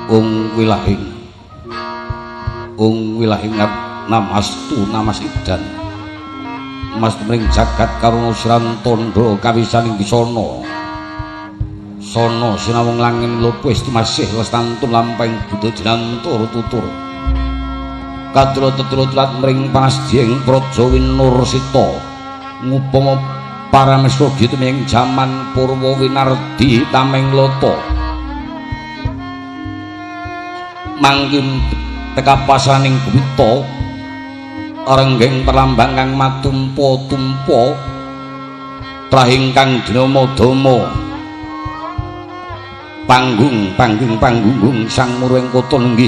Ung wilahing ung wilahing namastu namasidan mas mring jagat karuna siran tandha kawisaning bisana sono sinawung langin lupis masih lestantun lampahing buddha jinantur tutur kadra tetula tulat mring pangasdiyeng praja winursita ngupama parameswa tumiyeng jaman purwa winardi tameng lata mangkin tekapasaning buwita renggeng perlambang kang matumpa-tumpa trahing kang dinama-dama panggung panggung panggunggung sang muruing kota nenggih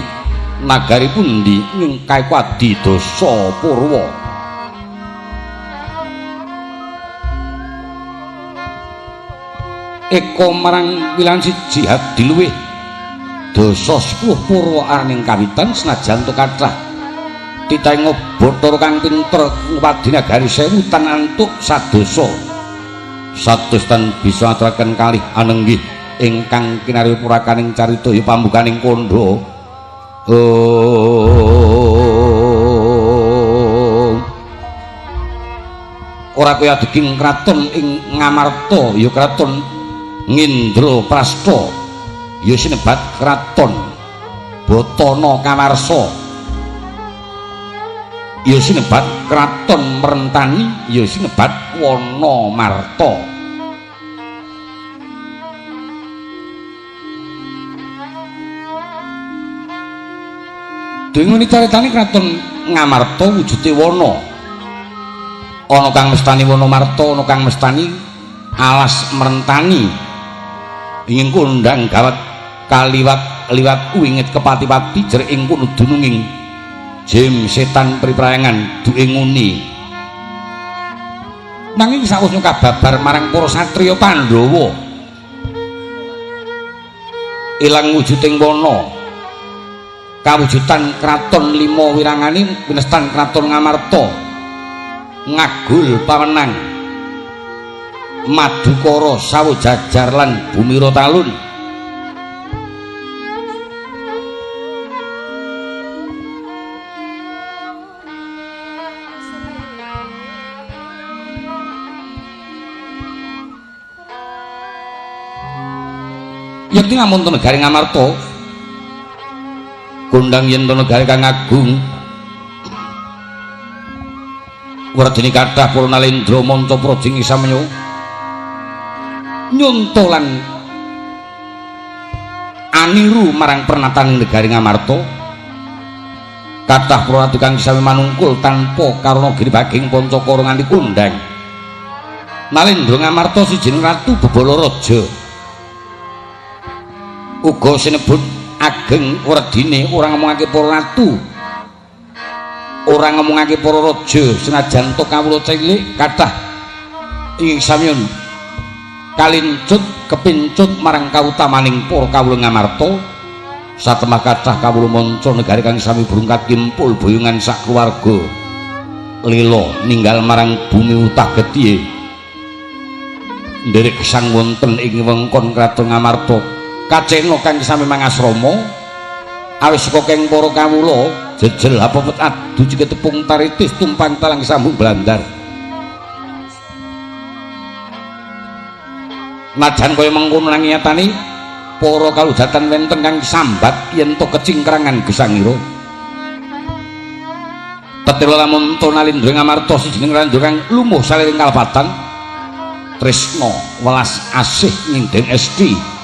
nagari pundi ing kaikadi dasa purwa eka marang wilan siji hadi luwih dasa 10 purwa araning kawitan senajan to kathah titahe Bathara kang pinter ngwadi nagari sewu tan antuk sadasa sados tan bisa aturaken kalih anenggih ingkang kinarya purakaning carita ya pambukaning kandha. Ora kaya deging kraton ing Ngamarta ya kraton Ngindraprasta ya sinebat kraton Batana Kawarsa ya sinebat kraton Merentani ya sinebat Wanamarta. Dene caritane kraton Ngamarta wujude wana. Ana kang mestani Wanamarta, ana kang mestani alas Merentani. Ingin kondang gawat kaliwat liwat wingit kepati-pati jer ing kono dununging jim setan priprayangan duwe nguni. Nanging sawusnya kababar marang para satriya Pandhawa ilang wujuding wana kawujudan kraton lima wirangani winestan kraton Ngamarta ngagul pawenang Madukara Sawujajar lan Bumira Talun. Yekti ngamun negari Ngamarta kondang yen negari kang agung werdene kathah para nalendra manca praja ing samya nyunta lan aniru marang pernataning negari Ngamarta. Kathah para ratu kang sami manungkul tanpa karana giribaging pancakara nganti kondang. Nalendra Ngamarta sijining ratu bebala raja uga sinebut ageng werdine ora ngomongake para ratu ora ngomongake para raja senajan to kawula cilik kathah ing samya kalincut kepincut marang kautamaning para kawula Ngamarta. Satemah kathah kawula manca negari kang sami brungkat kimpul boyongan sak keluarga lila ninggal marang bumi utah getihe nderek gesang wonten ing wewengkon kraton Ngamarta. Kacena kang sami mangasrama awis saka keng para kawula jejel apepet adu jeke tepung taritis tumpang talang sambung blandar. Najan kaya mengkono nang nyatane para kalujatan wonten kang sambat yen to kecingkrangan gesangira. Tetela lamun to nalindra Ngamarta sijining randha kang lumuh saliring kalapatan tresna welas asih nginden esti.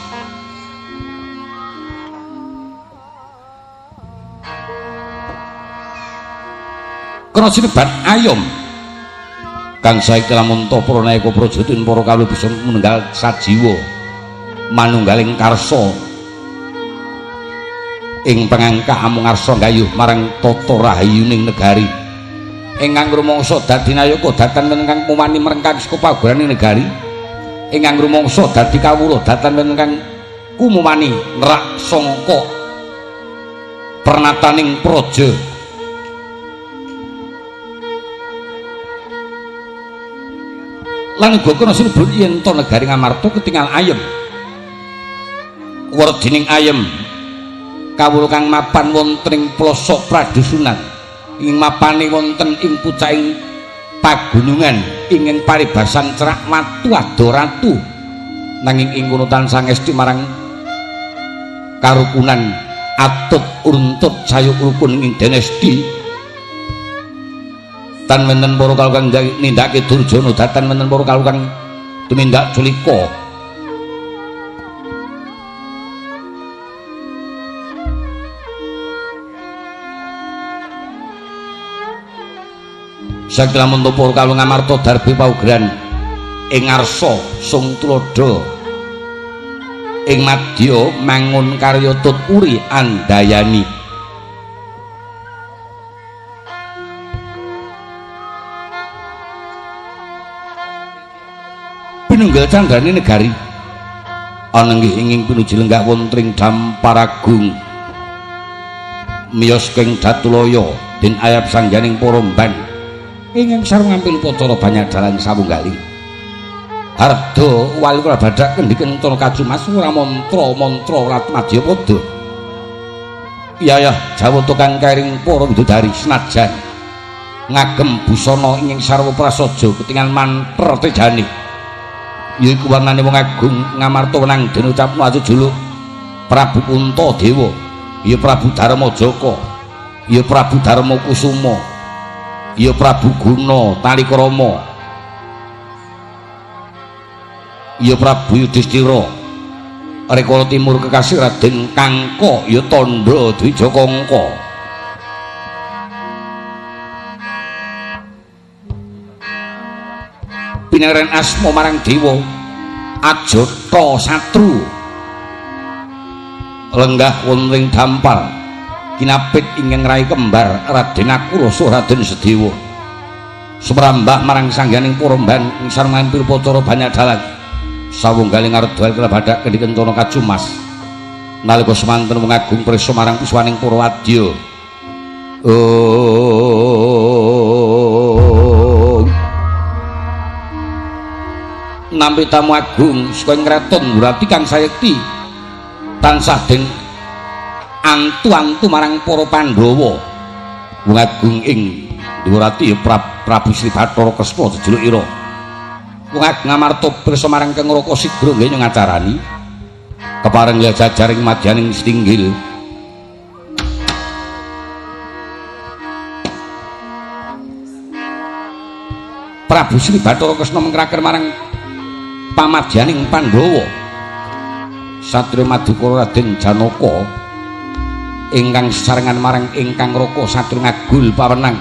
Kena sinebat ayom kang saiki lamun ta para nayaka praja tun para kawula bisa menunggal sajiwa manunggaling karsa ing pangangkah amung arsa gayuh marang tata rahayuning negari ingkang rumangsa dadi nayaka datan ingkang mumani merengkang saka paguraning negari ingkang rumangsa dadi kawula datan ingkang kumumani nerak sangka pernataning praja. Lan uga kana sinebut yen to negari Ngamarta ketingal ayem werdining ayem Kawula kang mapan wonten ing plosok pradusunan ing mapane wonten ing pucaking pagunungan ingkang paribasan cerak watu ado ratu nanging ing kono tansah ngesti marang karukunan atut uruntut sayuk rukun ing dinasti tan wonten para kang nindakake durjana datan wonten para kang tumindak culika. Sakti lamun para kawula ngamarta darbi paugeran ing ngarsa sung tuladha ing madya mangun karya tut uri andayani. Pinunggil candrane negari ana nggih inging pinuji lenggah wonten ing Damparagung miyos ing Datulaya den ayap sangganing para mban ingkang sareng ngampil upacara banyak dalan sawunggaling. Harda wali kula badak kendhi kencana kacumas ora mantra-mantra rat madyapada. Yayah jawata kang kairing para widodari senajan ngagem busana ingkang sarwa prasaja ketingal mantra tejane. Yaiku warnane wong agung ngamarta wenang den ucapno ajejuluk Prabu Puntadewa, ya Prabu Darmajaka, ya Prabu Darma Kusuma, ya Prabu Guna Talikrama, ya Prabu Yudhistira Rekala Timur kekasih Raden Kangka ya Tandha Dwijakangka. Pinaren asma marang dewa Ajata Satru lenggah wonten ing dampar kinapit ingkang rai kembar Raden Akurasa Raden Sedewa sumrambah marang sangganing para mban ing sareng ngampil upacara banyak dalan sawunggaling arda kelabadak kendhi kencana kacumas nalika semanten wong agung prisa marang piswaning para wadya. Nampi tamu agung saka ing kraton Wurati kang sayekti tansah den antu-antu marang para Pandhawa. Wong agung ing Dwarati ya Prabu Sri Bathara Kresna jejuluk ira. Wong agung ngamarta pirsa marang Kang Raka sigra nggih ngacarani kepareng jajaring madyaning stinggil. Prabu Sri Bathara Kresna mengkraker marang pamadyaning Pandhawa. Satria Madukara Raden Janaka ingkang sesarengan marang ingkang Raka satria ngagul pawenang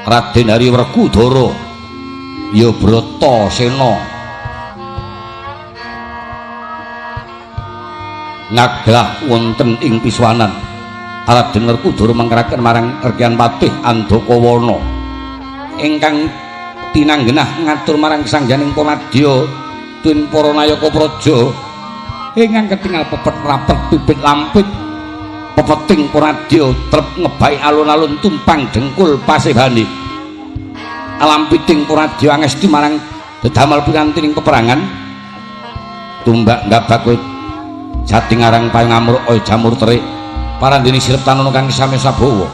Raden Hari Werkudara ya Bratasena ngaglah wonten ing piswanan. Raden Werkudara mengkraken marang Rekyan Patih Andakawana ingkang tinanggenah ngatur marang sangganing pamadya tuwin para nayaka praja ingkang ketingal pepet rapet pipit lampit pepeting paradya trep ngebai alun-alun tumpang dengkul pasebane alampiting paradya angesti marang dedamel pirantining peperangan tumbak gabak kowe jati ngarang payung amruk aya jamur terik parandene sirep tanono kang sami sabawa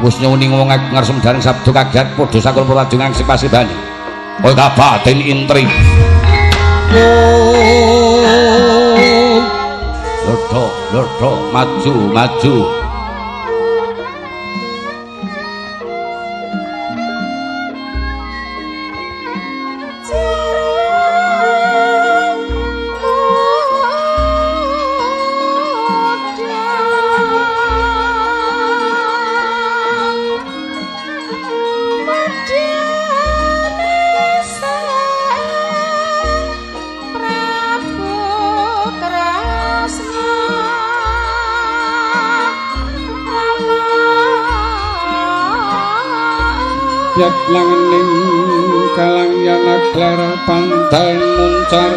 wis nyuwuni wong ngarsa daring sabda kaget padha sakul paradya ngangsi pasebane kowe kabaten intri. Lodok, lodok, maju, maju. Yat langening kalang yana klara pantai muncar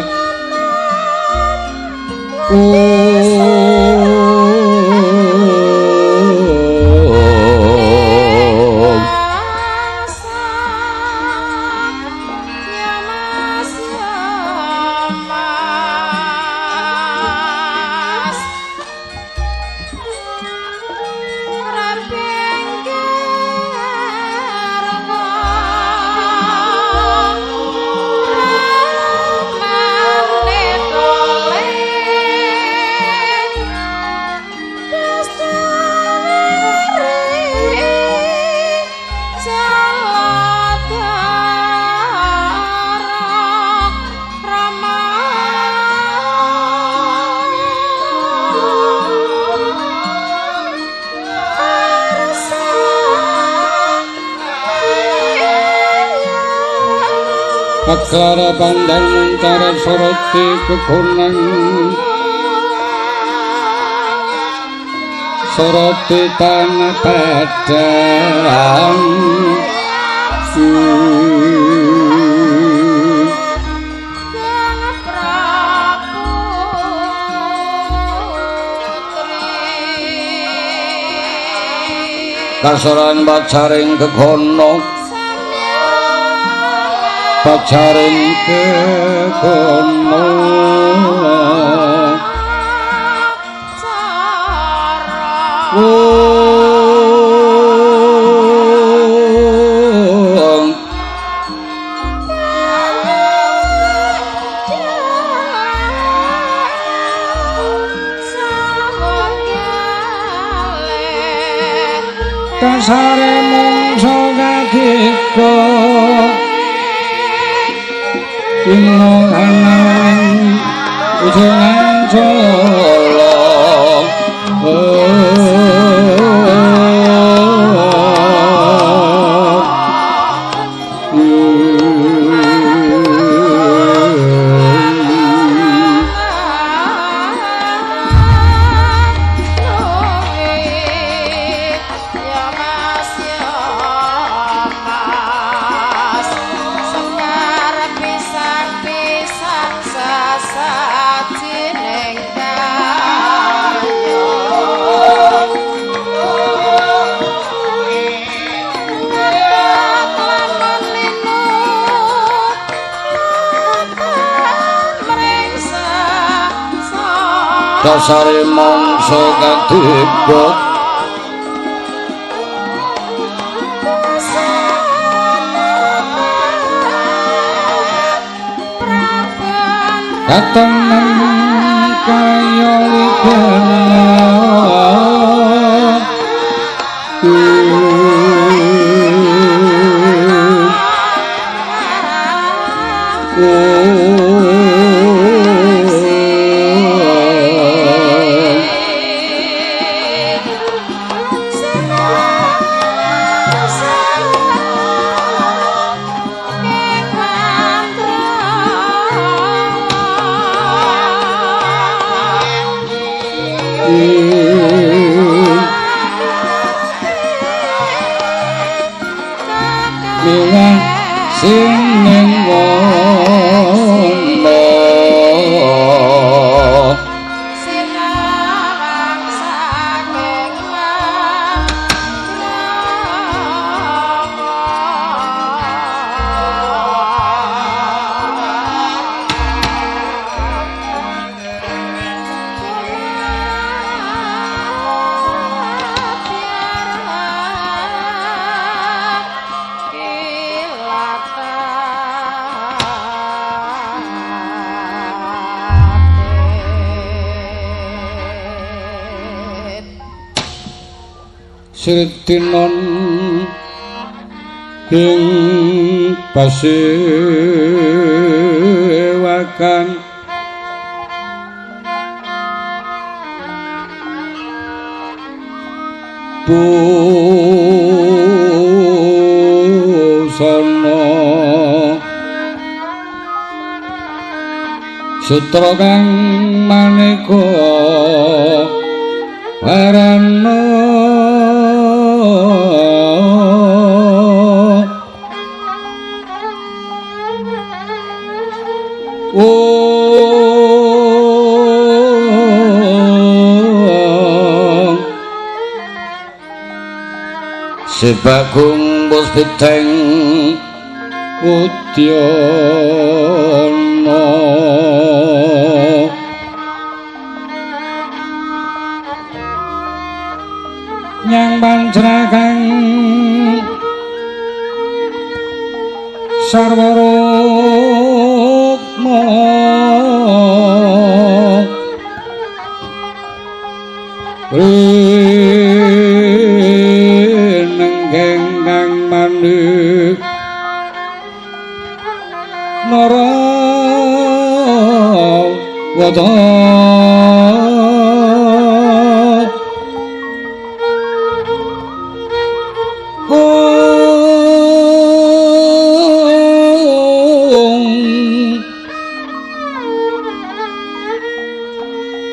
Paglara pandang muncara soroti kegonang soroti tanah padang. Kasoran pacaring kegono, pacaring kegono. Kasare mungsa kadika ing ana ujung ancala. Dasare mangsa kadika katon kaya ligana. Sritinon ing pasewakan busana sutra kang maneka warna. Sebagung puspiteng udyana nyang pancra kang sarwa rukma rinenggeng kang manik nara wata.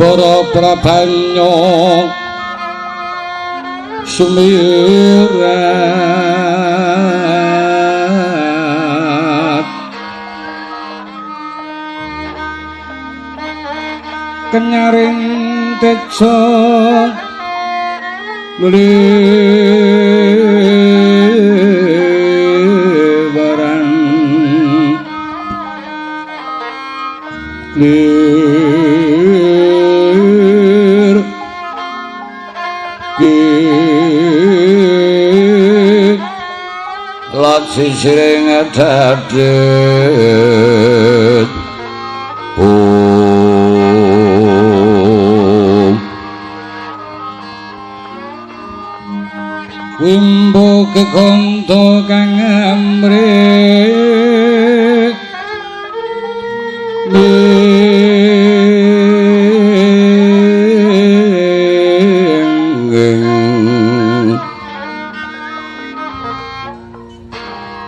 Para prabanya sumirat kenyaring teja lebaran lir ki lot sisiring dadet Wimbo kekondo kang amrih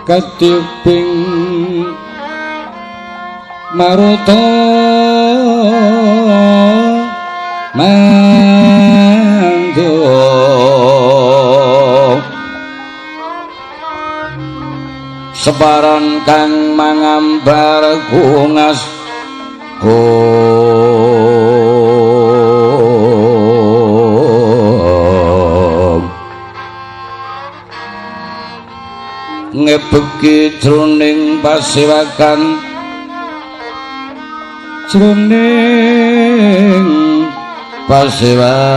katiping maruta mando sebaran kang mangambar kungas ngebeki jroning pasewakan jroning pasewakan.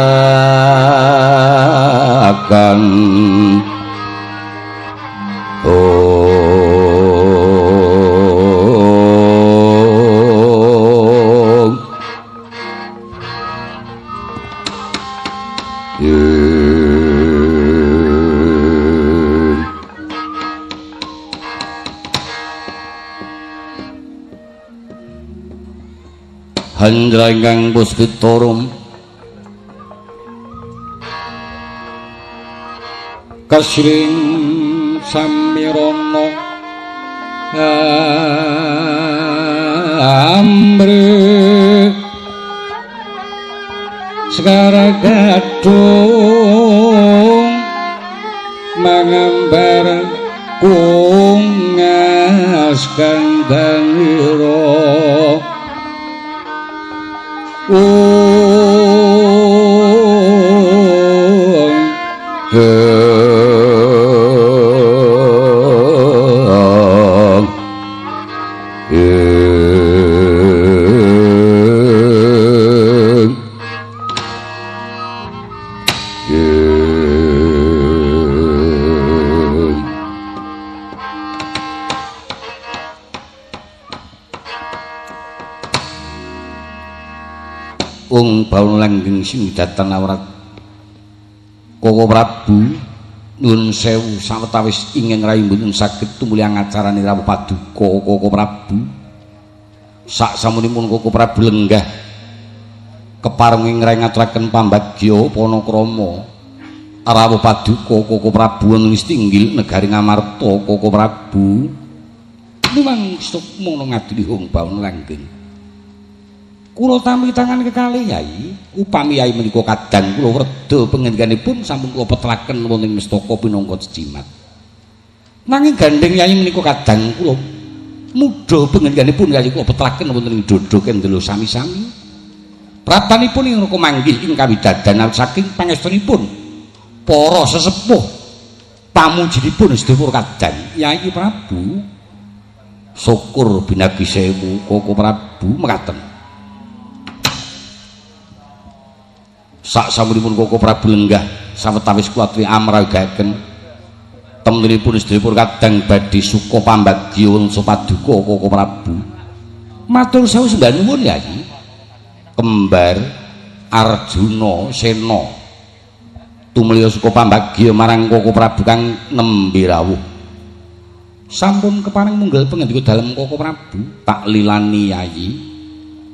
Handra ingkang puspitorum kasring samirana amre segara gadung mangambar kungas kandhanira. Ung baun langgeng sing datan awrat Koko Prabu nyuwun sewu sawetawis ingkang rayi mboten saged tumuli ngacarane rawuh paduka Koko Prabu. Sak samunipun Koko Prabu lenggah kepareng ing rayi ngaturaken pambagya panakrama rawuh paduka Koko Prabu wonten tinggil negari Ngamarta Koko Prabu lumang sukmana ngadili Hong Baun langgeng. Kula tampi tangan kekalih Yai, upami Yai menika kadang kula werda pangendikanipun sampun kula petelaken wonten ing mestaka pinangka jejimat. Nanging gandheng Yai menika kadang kula mudha pangendikanipun Yai kula petelaken wonten ing dodho kendelo sami-sami. Prapanipun ing raka manggih ing kawidadan saking pangestunipun para sesepuh pamujinipun sedaya kadang Yai Prabu. Syukur binagi sewu Koko Prabu mekaten. Sak samunipun Koko Prabu lenggah sawetawis kula aturi amragaken temtunipun sedaya kadang badhe suka pambagya wangsa paduka Koko Prabu. Matur sewu sembah nuwun Yai. Kembar Arjuna Sena tumliya suka pambagya marang Koko Prabu kang nembe rawuh. Sampun kepareng munggel pangandika dalem Koko Prabu tak lilani Yai.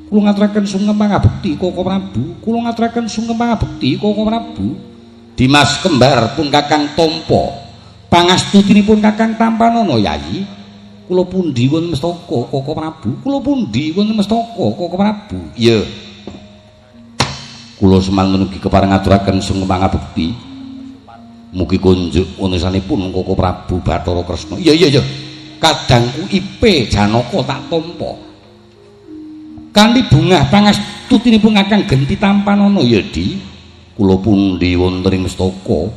Kula ngaturaken sungkem pangabekti Koko Prabu, kula ngaturaken sungkem pangabekti Koko Prabu. Dimas kembar pun Kakang tampa, pangastutinipun Kakang tampanana Yai. Kula pundi wonten mestaka Koko Prabu, kula pundi wonten mestaka Koko Prabu. Iya. Kula semanten ugi kepareng ngaturaken sungkem pangabekti. Mugi kunjuk wontenipun Koko Prabu Bathara Kresna. Iya iya iya. Kadangku IP Janaka tak tampa. Kanthi bungah pangastutinipun Kakang genti tampanana ya Di. Kula pundi wonten ing mestaka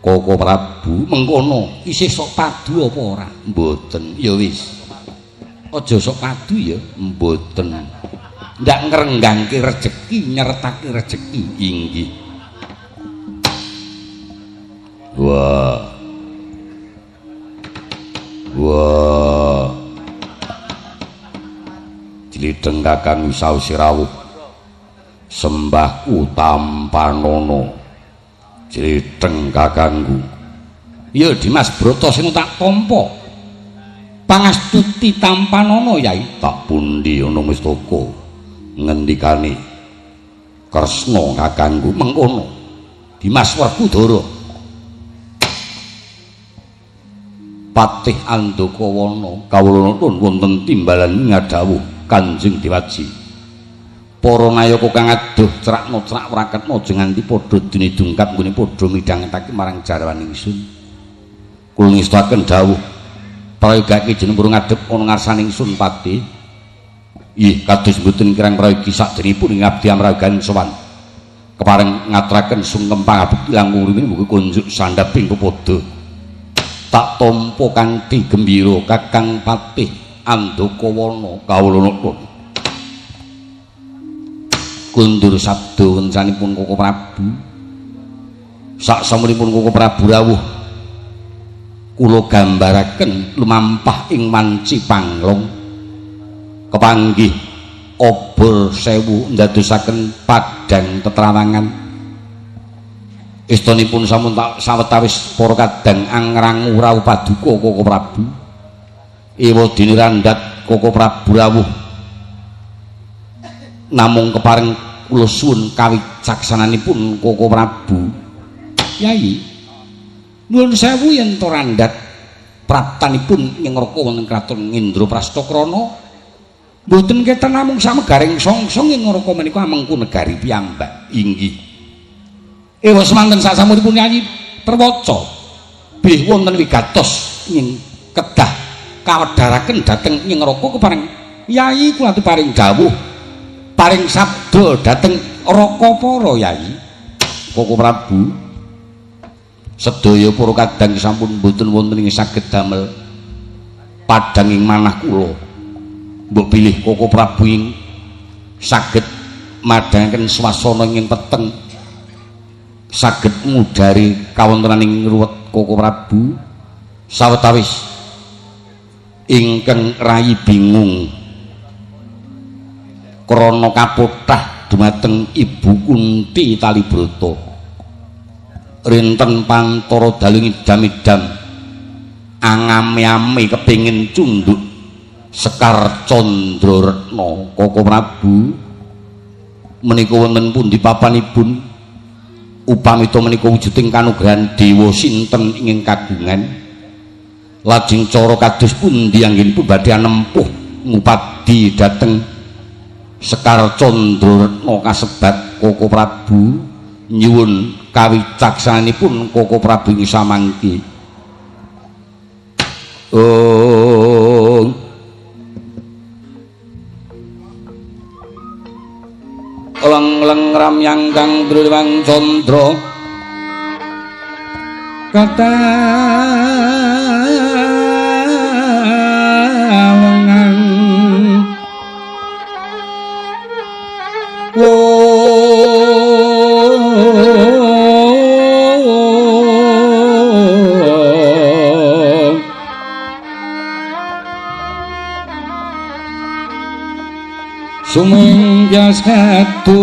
Koko Prabu mengkono isih sok padu apa ora? Mboten. Ya wis. Aja sok padu ya, mboten. Ndak ngrenggangke rejeki, nyertake rejeki inggih. Wah. Wah. Jlidheng Kakang sawise rawuh. Sembahku tampanana. Jlidheng kakangku. Ya Dimas Bratasena tak tampa. Pangastuti tampanana Yai. Tak pundi ana mestaka ngendikane Kresna kakangku mengkono. Dimas Werkudara. Patih Andakawana kawula nuwun wonten timbalan ngadhawuh Kanjeng Dewaji. Para nayaka kang adoh crakna crak wraketna aja nganti padha dene dungkap nggone padha midhangetake marang jarwan ingsun. Kula ngestakaken dawuh prayogake jeneng purun ngadhep ana ngarsane ingsun Patih. Ih kados mboten kirang prayogi sakderengipun ngabdi amragan sowan. Kepareng ngaturaken sungkem pangabekti langkung rumiyin mugi kunjuk sandhaping pepadha. Tak tampa kanthi gembira Kakang Patih Andakawana kawula nuwun. Kundur sabda wencanipun Koko Prabu. Saksamunipun Koko Prabu rawuh kula gambaraken lumampah ing manci panglong. Kepanggih obor sewu ndadosaken padhang tetrawangan. Istonipun sampun sawetawis para kadang angrangu rawuh paduka Koko Prabu. Ewa dene randhat Koko Prabu rawuh namung kepareng kula suwun kawicaksananipun Koko Prabu. Yai, nuwun sewu yen to randhat praptanipun ing neraka wonten kraton Indraprastha krana mboten keten namung samegaring songsong ing neraka menika amengku negari piyambak. Inggih. Ewa semanten sasampunipun Yai terwaca bilih wonten wigatos ing kedah kawedharaken dhateng ing neraka kepareng Yai kula paring dawuh paring sabda dhateng raka para Yai. Koko Prabu sedaya para kadang sampun mboten wonten ing saged damel padhang ing manah kula. Mbok bilih Koko Prabu ing saged madhangaken swasana ing peteng, saged ngudari kawontenaning ruwet Koko Prabu. Sawetawis ingkang rayi bingung krana kapothah dumateng Ibu Kunti Talibrata. Rinten pantara dalu ngidam-idam angame-ame kepingin cunduk Sekar Candra Retna. Koko Prabu menika wonten pundi papanipun? Upamita menika wujuding kanugrahan dewa sinten ingkang kagungan? Lajeng cara kados pundi anggenipun badhe anempuh ngupadi dhateng Sekar Candra Retna kasebat Koko Prabu? Nyuwun kawicaksananipun Koko Prabu ing samangke. Oh leng-leng ramyang kang druwang candra katawengan sumenggas katu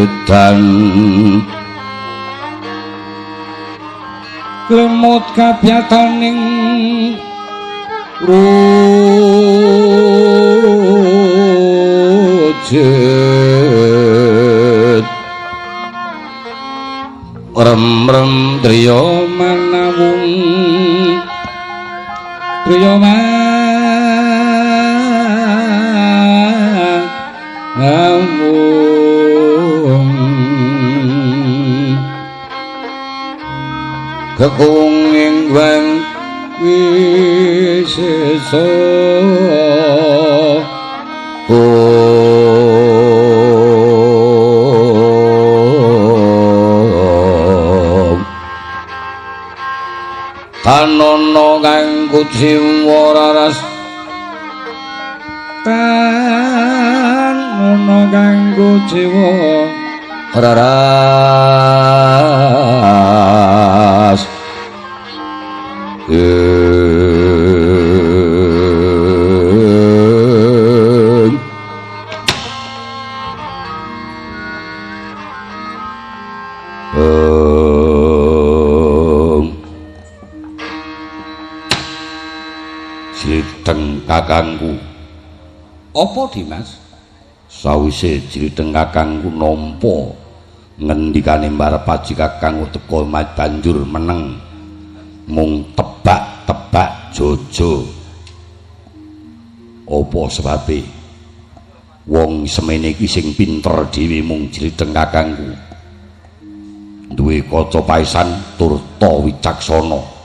redan lemot kabyataning rujet rem-rem driya manawung driya manawung Kekunging wang wisesa Tanono kang kuciwa raras Tanono kang kuciwa raras Jriteng kakangku. Apa Dimas? Sawise jriteng kakangku nampa ngendikane Marpaji kakangku teka banjur meneng mung tebak-tebak jojo. Apa sebabe? Wong semene iki sing pinter dhewe mung jriteng kakangku. Duwe kaca paesan turta wicaksana.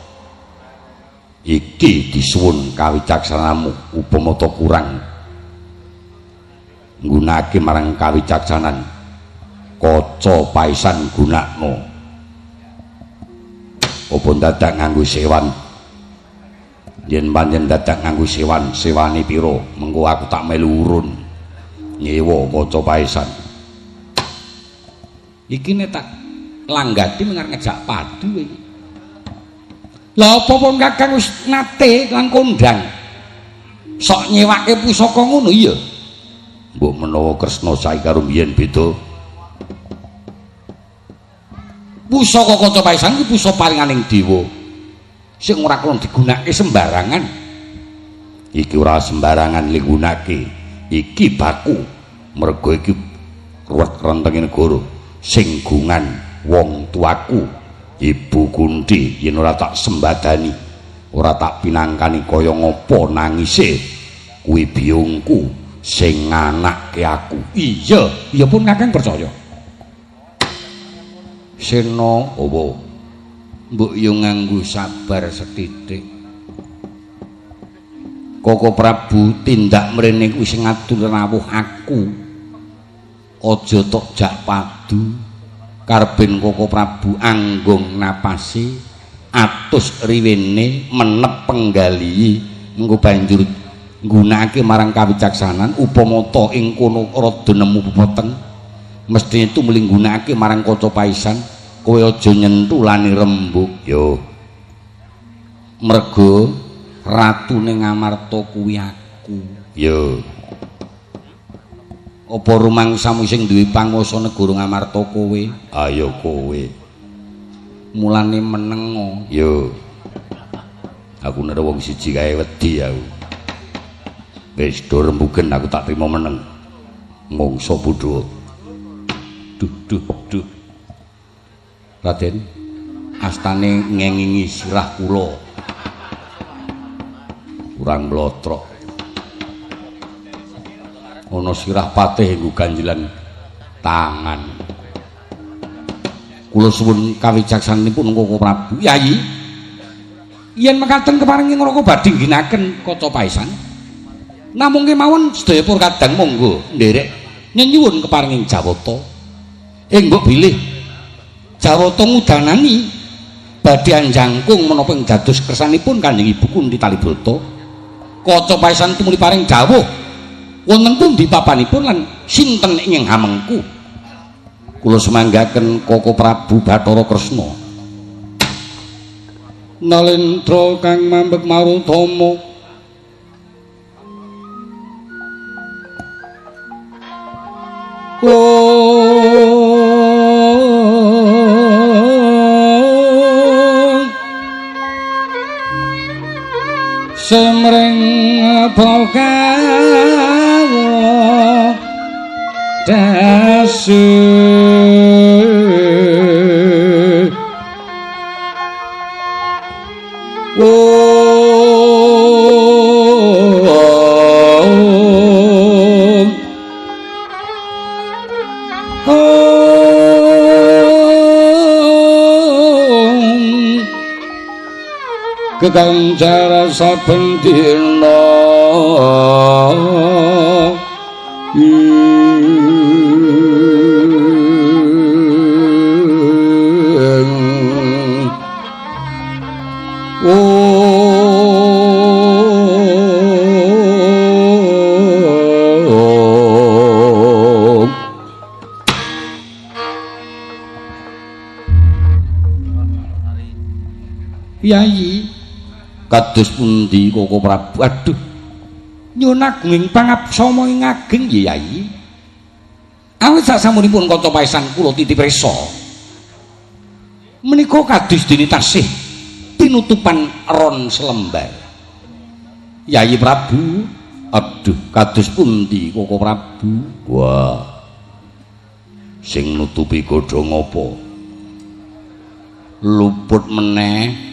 Iki disuwun kawicaksanamu upama ta kurang nggunakake marang kawicaksanan kaca paesan gunakno. Apa dadak nganggo sewan? Yen pancen dadak nganggo sewan, sewane pira? Mengko aku tak melu urun nyewa kaca paesan. Iki nek tak langgati mengar ngejak padu iki. Lha apa pun kakang wis nate lan kondang sok nyewake pusaka ngono iya. Mbok menawa Kresna saiki karo biyen beda. Pusaka kaca paesan iki pusaka paringaning dewa sing ora kena digunakake sembarangan. Iki ora sembarangan digunakake. Iki baku mergo iki ruwet rentenge negara sing gungan wong tuaku Ibu Kunti yen ora tak sembadani, ora tak pinangkani kaya ngopo nangise kuwi biyungku sing nganake aku. Iya, iya pun kakang percaya. Sena apa? Mbok yo nganggo sabar sethithik. Koko Prabu tindak mrene kuwi sing ngatur rawuh aku. Aja tok jak padu. Karben Koko Prabu anggung napasi atus riwene menep penggalihi engko banjur nggunakake marang kawicaksanan upama ta ing kono rada nemu pepeteng mestine tumuli nggunakake marang kaca paesan. Kowe aja nyentulani rembug yo mergo ratune Ngamarta kuwi aku yo. Apa rumangsamu sing duwe panguwasa negara Ngamarta kowe? Ayo kowe. Mulane menengo. Yo. Aku nek wong siji kae wedi aku. Wis do rembugen aku tak trimo meneng. Mongso bodho. Duh duh duh. Raden, astane ngengingi sirah kula. Kurang mlotrok. Ana sirah patih nggo ganjelan tangan. Kula suwun kawicaksananipun Koko Prabu. Yayi, yen mekaten keparengi ngraka badhe ngginakaken kaca paesan. Namung kemawon sedaya para kadang monggo nderek nyenyuwun keparengi Jawata. Ing mbok bilih Jawata ngudanani badhe anjangkung menapa ing dados kersanipun Kanjeng Ibu Kunti Talibrata. Kaca paesan tumuli paring dawuh wonten pundi papanipun lan sinten ing hamengku. Kula sumanggaken Koko Prabu Bathara Kresna. Nalendra kang mambek marutama Semreng pokawa dasu om om. Geganjar saben dina. Yai kados pundi Koko Prabu? Aduh, nyuwun agunging pangapsama ing ageng Yai. Awit sasampunipun kanca paesan kula titip resa menika kados dene tasih tinutupan ron selembar. Yai Prabu, aduh kados pundi Koko Prabu? Wah, sing nutupi godhong apa? Luput meneh.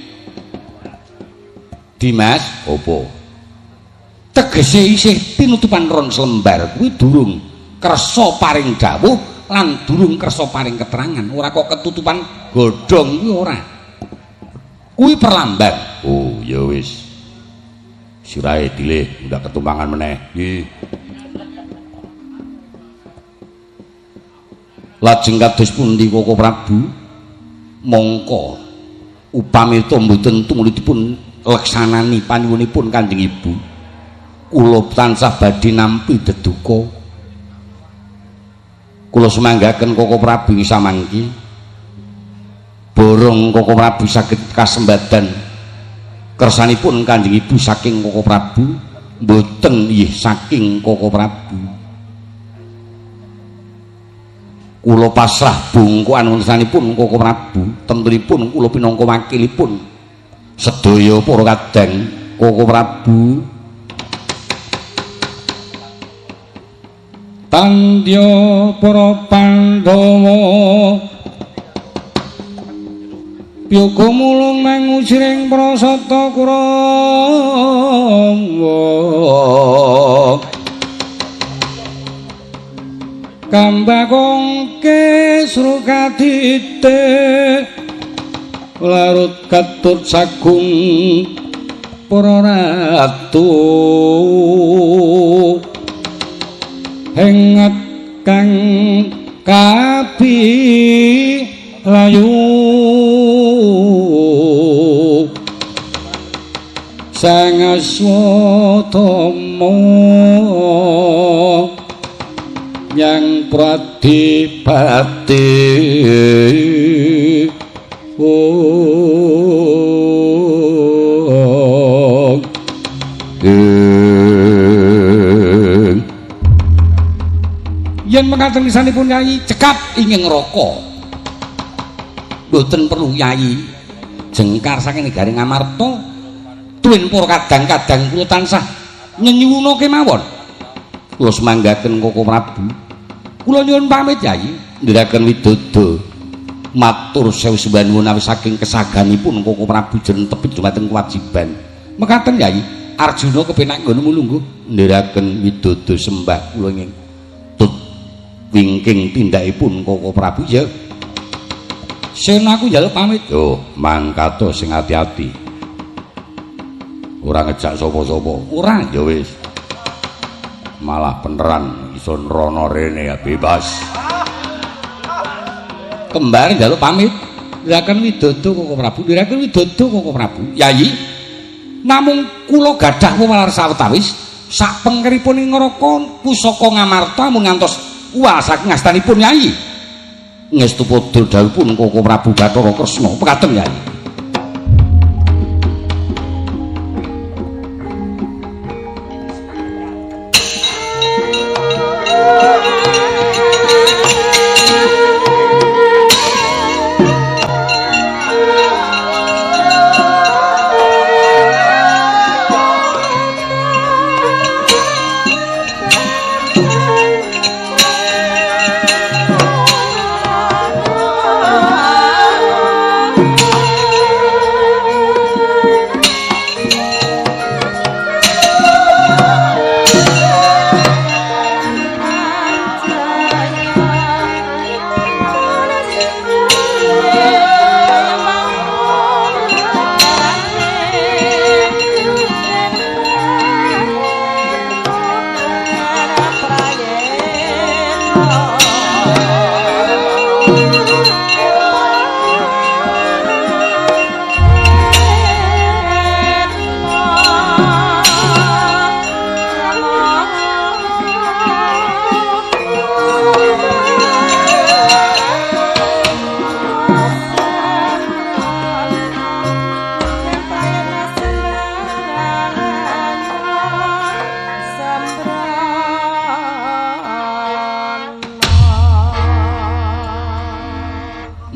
Dimas, opo? Tegese isih tinutupan ron selembar kuwi durung kersa paring dawuh lan durung kersa paring keterangan. Ora kok ketutupan godhong kuwi ora. Kuwi perlambang. Oh, ya wis. Sirahe dilih, ndak ketumpangan meneh. Nggih. Lajeng kados pundi Koko Prabu? Mongko upami to mboten tumuli dipun leksanani panyuwunipun Kanjeng Ibu, kula tansah badhe nampi deduka. Kula sumanggaken Koko Prabu ing samangki borong Koko Prabu saged kasembadan kersanipun Kanjeng Ibu saking Koko Prabu mboten nggih saking Koko Prabu. Kula pasrah bungkukan wontenipun Koko Prabu, tentunipun kula pinangka wakilipun sedaya para kadang Koko Prabu. Tandya para Pandhawa piyaga mulung mangusiring prasata Kurawa kambakong kesrukadite larut katut sagung para ratu hengat kang kabi layu sang aswatama yang pradipati. Yen mekaten kisanipun Yai cekap ingin ngroko. Mboten perlu Yai jengkar saking negari Ngamarta tuwin para kadang-kadang kula tansah nyenyuwuna kemawon. Kula semanggaken Koko Prabu. Kula nyuwun pamit Yai, ndherekaken widodo. Matur sewu sembah nuwun awis saking kesaganipun Koko Prabu jeng tepit dumateng kewajiban. Mekaten Yai, Arjuna kepenak nggonmu lungguh ndherekaken widodo sembah kula ing tut wingking tindakipun Koko Prabu ya. Sen aku njaluk pamit. Yo, mangkato sing ati-ati. Ora ngejak sapa-sapa. Ora, ya wis. Malah beneran iso nrono rene ya bebas. Kembar njaluk pamit. Ndherekaken widodo Koko Prabu, ndherekaken widodo Koko Prabu. Yayi, namung kula gadah wewalar sawetawis sak pengkeripun ing neraka pusaka Ngamarta mung ngantos uwal saking astanipun Yayi. Ngestu padha dawuhipun Koko Prabu Bathara Kresna. Pekaten Yayi. Oh.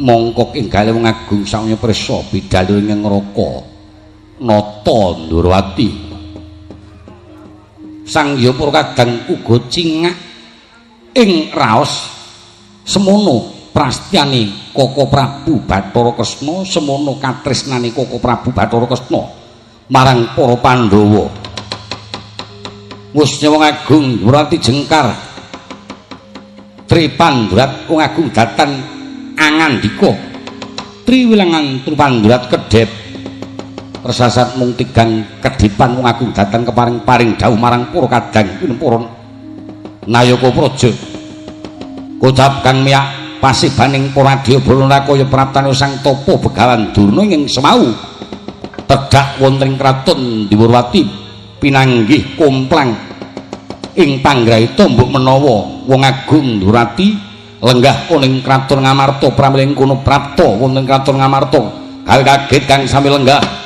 Mongko ing gale wong agung samya prisa bidal ing neraka nata Ndorowati. Sang Hyang para kadang uga cingak ing raos semono prastyane Koko Prabu Bathara Kresna, semono katresnane Koko Prabu Bathara Kresna marang para Pandhawa. Wusnya wong agung Ndorowati jengkar Tripandrat wong agung datan angandika triwilangan Tripandrat kedhep persasat mung tigang kedhepan wong agung datan keparing-paring dawuh marang para kadang para nayaka praja. Kocap kang miyak pasibaning para Adyabala kaya praptane Sang Tapa Begawan Durna ing semau tedhak wonten ing kraton Dwarawati pinanggih komplang ing panggraita mbok menawa wong agung Ndorowati lenggah ana ing kraton Ngamarta pramila ing kono prapta wonten kraton Ngamarta gawe kaget kang sami lenggah.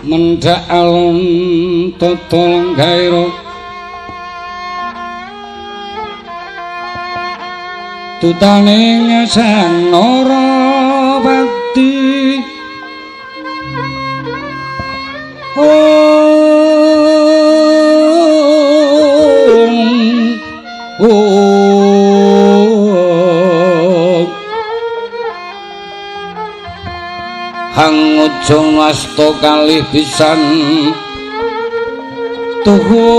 Mendhak alon tata lenggaira tutaning Sang Narapati. Om Om hang ujung asta kalih pisan tuhu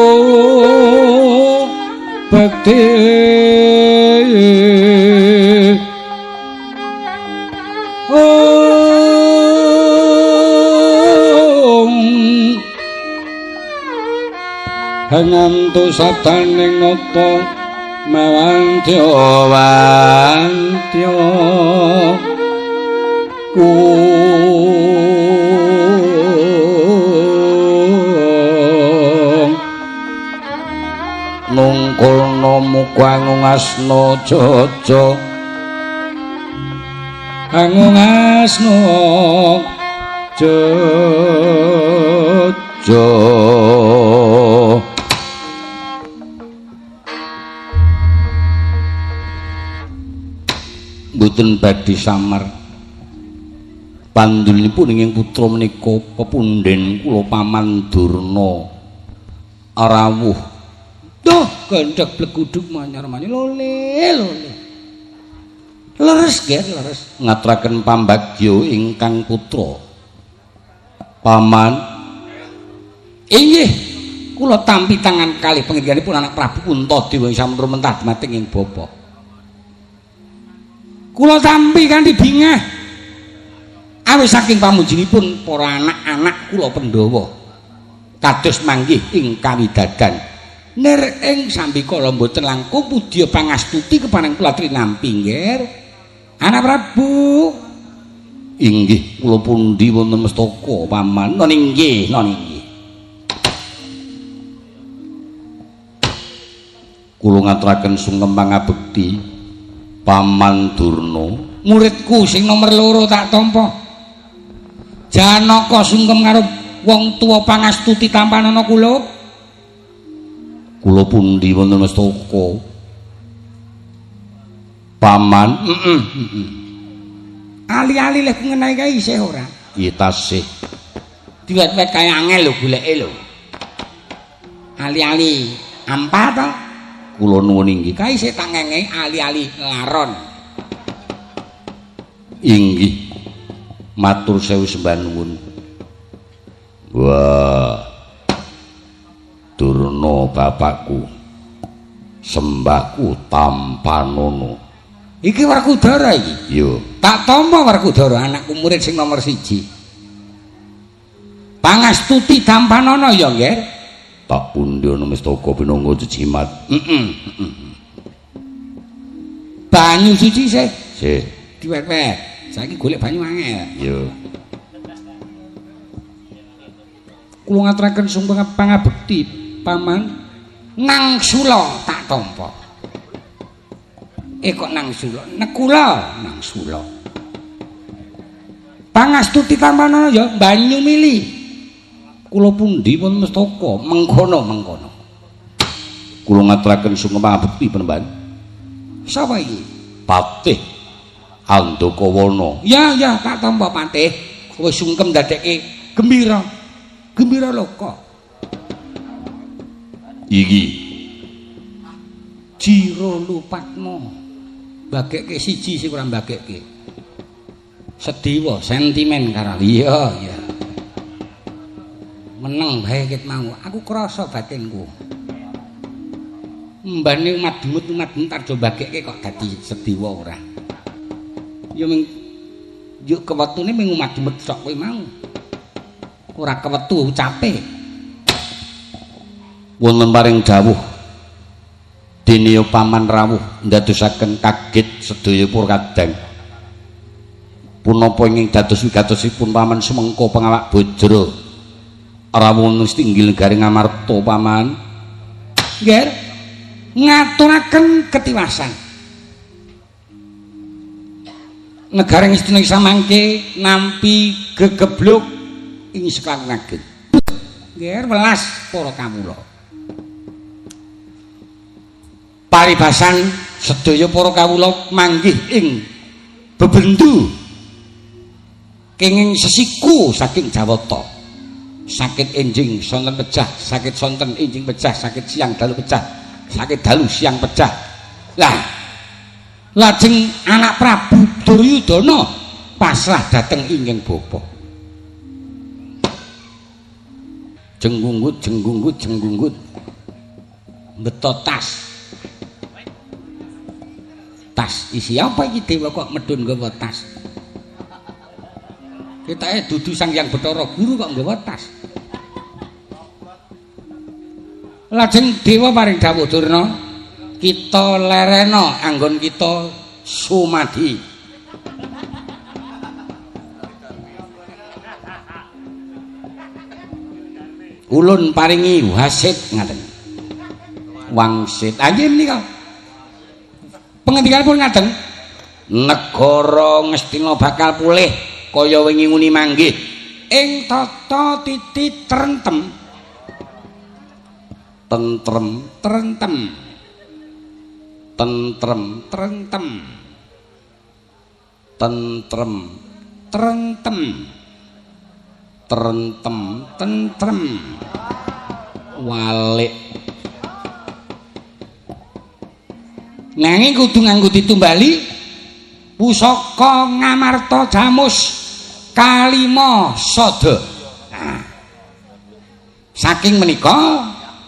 bekti. Om hangantu sabdaning nata mawantya wantya. Nungkulna muka angungasna jaja angungasna jaja. Mboten badhe samar. Pandulipun ing putra menika pepunden kula Paman Durna rawuh. Duh, gendhek bleguduk manyar-manyar lole lole. Leres ger, leres. Ngaturaken pambagya ingkang putra. Paman. Inggih, kula tampi tangan kalih panjenenganipun anak Prabu Puntadewa ing sampun rumentah dumateng ing bapa. Kula tampi kanthi bingah. Awit saking pamujinipun para anak-anak kula Pandhawa kados manggih ing kawidadan. Nir ing sambikala mboten langkung pudya pangastuti kepareng kula trinampi nggih. Anak Prabu. Inggih, kula pundi wonten mestaka Paman? Non inggih, non inggih. Kula ngaturaken sungkem pangabekti Paman Durna. Muridku sing nomor 2 tak tampa. Janaka sungkem karo wong tuwa pangastuti tampanana kula. Kula pundi wonten mestaka Paman? Ali-ali leh ngenai kae isih ora? Iya tasih. Diwet-wet kaya angel lho goleke lho. Ali-ali ampa to? Kula nuwun inggih. Kae isih tak ngenge ali-ali laron. Inggih. Matur sewu sembah nuwun. Wah. Durna bapakku. Sembahku tampanono. Iki Werkudara iki. Yo. Tak tampa Werkudara anakku murid sing nomor 1. Pangastuti tampanono ya, Ngger. Tak pundi ana mestaka pinangga jejimat. Banyu suci sih. Sih. Diwet-wet. Saiki golek banyu angel. Yo. Kula ngaturaken sungkem pangabekti Paman. Nang sula tak tampa. Kok nang sula? Nekula nang sula. Pangastuti tampanono ya banyu mili. Kula pundi pun mestaka mengkono-mengkono. Kula ngaturaken sungkem pangabekti Panembahan. Sapa iki? Patih Andakawana. Ya ya tak tampa Patih. Kowe sungkem dadekke gembira. Gembira loka. Iki Jiro Lupatma. Bagekke siji sing ora mbagekke. Sediwa sentimen karo. Iya iya. Meneng bae ket mau. Aku krasa batinku. Mbane umat demut umat entar do mbagekke kok dadi sediwa ora. Ya ming yuk kewetune ming umat demut tok kowe mau. Ora kewetu ucape. Wonten paring dawuh dene Paman rawuh ndadosaken kaget sedaya para kadang. Punapa ingkang dados wigatosipun Paman Sumengko pengawak bajra rawuh tinggil negari Ngamarta Paman? Nggih. Ngaturaken ketiwasan. Negara Ngastina samangke nampi gegebluk ing seklakung ageng. Nggih, welas para kawula. Paribasan sedaya para kawula manggih ing bebendu kenging sesiku saking Jawata. Sakit enjing sonten pecah, sakit sonten enjing pecah, sakit siang dalu pecah, sakit dalu siang pecah. Lah lajeng anak Prabu Duryudana pasrah dhateng ingkang bapa. Jenggunggut jenggunggut jenggunggut beto tas. Tas isi apa iki dewa kok medun nggawa tas? Ketake dudu Sang Hyang Bathara Guru kok nggawa tas. Lajeng dewa paring dawuh Durna, kita lerena anggon kita sumadi. Ulun paringi wasit ngaten. Wangsit. Ah nggih menika. Pengendikanipun ngaten. Negara Ngastina bakal pulih kaya wingi nguni manggih ing tata titi trentem. Tentrem trentem. Tentrem trentem. Tentrem, trentem. Trentem, tentrem. Walik. Nanging kudu nganggo ditumbali pusaka Ngamarta Jamus Kalima Sada. Nah, saking menika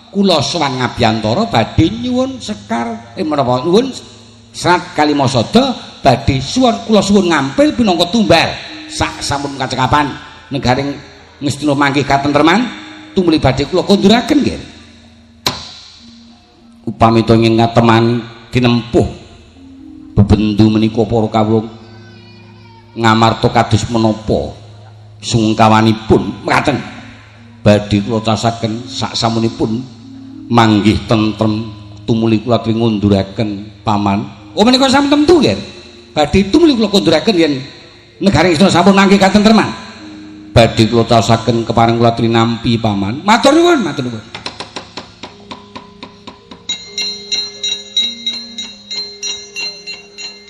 kula sowan ngabiyantara badhe nyuwun sekar menapa nyuwun serat Kalima Sada badhe suwun kula suwun ngampil pinangka tumbal sak sampun kacekapan negaring Ngastina manggih katentreman tumuli badhe kula konduraken nggih. Upami to ingin ngateman tinempuh bebendu menika para kawula Ngamarta kados menapa sungkawanipun mekaten badhe kula casaken sak samunipun manggih tentrem tumuli kula aturi ngunduraken paman. Oh menika sampun tentu nggih. Badhe tumuli kula konduraken yen negari Isna sampun manggih katentreman. Badhe kula casaken kepareng kula aturi nampi paman. Matur nuwun, matur nuwun.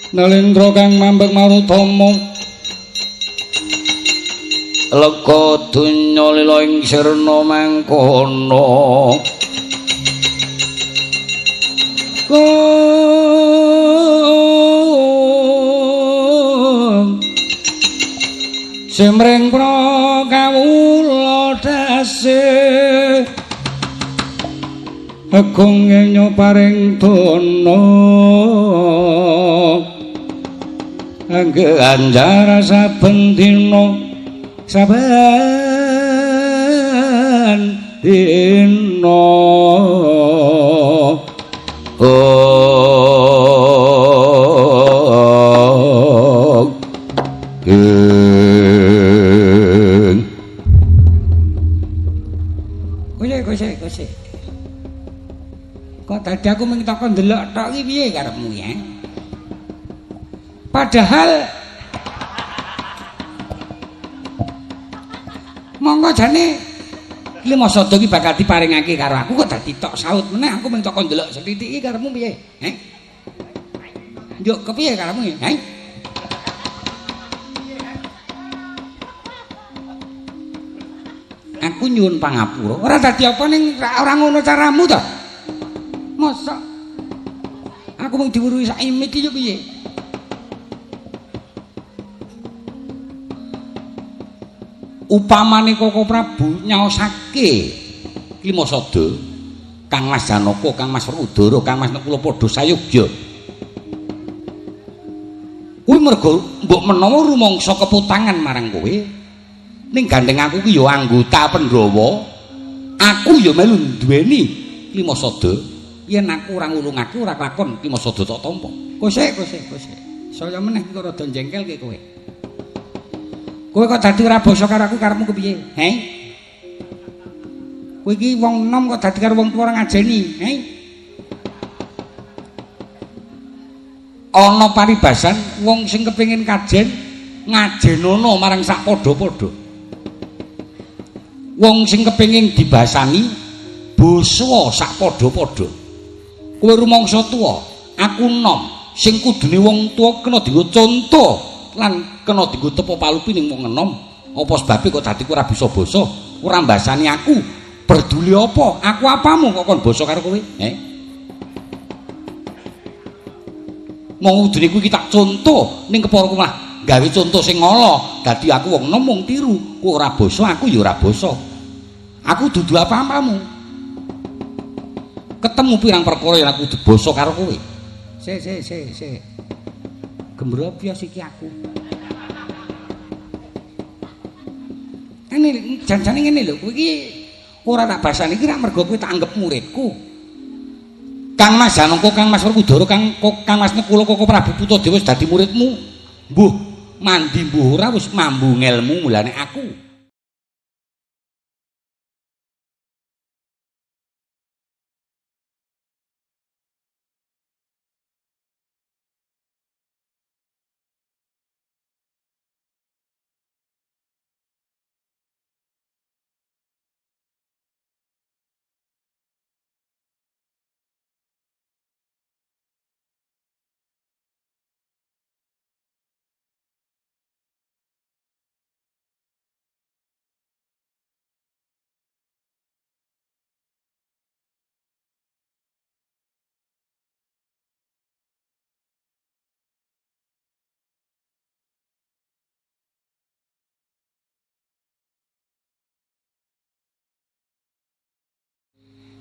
Nalendra kang mambek marutama lega donya lila ing sirna mangkono Simring pra kawula dase agung enya paring dana angganjara saben dina saben dina. Oh Kose. Kok tadi aku mung takon ndelok tok iki piye karepmu ya? Padahal monggo jane Lima Sada iki bakal diparingake karo aku kok dadi tok saut meneh aku mung takon ndelok sethithik iki karepmu piye? Heh. Njuk kepiye karepmu? Heh. Aku nyuwun pangapura. Ora dadi apa ning ora ngono caramu to. Mosok aku mung diwuruhi sak imit iki yo piye? Upamane Koko Prabu nyaosake Lima Sada, Kang Mas Janaka, Kang Mas Werkudara, Kang Mas Nakula padha sayogya. Kuwi mergo mbok menawa rumangsa keputangan marang kowe. Ning gandeng aku ki ya anggota Pandhawa. Aku ya melu duweni Lima Sada. Yen aku ora ngulungake ora kelakon Lima Sada tak tampa. Kosek. Saya meneh engko rada jengkelke kowe. Kowe kok dadi ora basa karo aku karepmu kepiye? Heh? Kowe iki wong enom kok dadi karo wong tuwa ora ngajeni, heh? Ana paribasan wong sing kepengin kajen ngajenono marang sak padha-padha. Wong sing kepengin dibasani basa sak padha-padha. Kowe rumangsa tuwa, aku enom, sing kudune wong tuwa kena dienggo conto lan kena dienggo tepa palupi ning wong enom. Apa sebabe kok dadi ora bisa basa, ora mbasani aku? Peduli apa? Aku apamu kok kon basa karo kowe? Heh. Mong kudune kuwi tak conto ning kepara malah gawe conto sing ala. Dadi aku wong enom mung tiru, kowe ora basa, aku ya ora basa. Aku dudu apa-apamu. Ketemu pirang perkara yen aku kudu basa karo kowe. Se. Gembrobyos iki aku. Ngene janjane ngene lho, kowe iki ora tak basani iki rak mergo kowe tak anggap muridku. Kang Mas Janaka, Kang Mas Werkudara, Kang Mas Nekula, Koko Prabu Puntadewa wis dadi muridmu. Mbuh mandi mbuh ora wis mambu ngelmu mulane aku.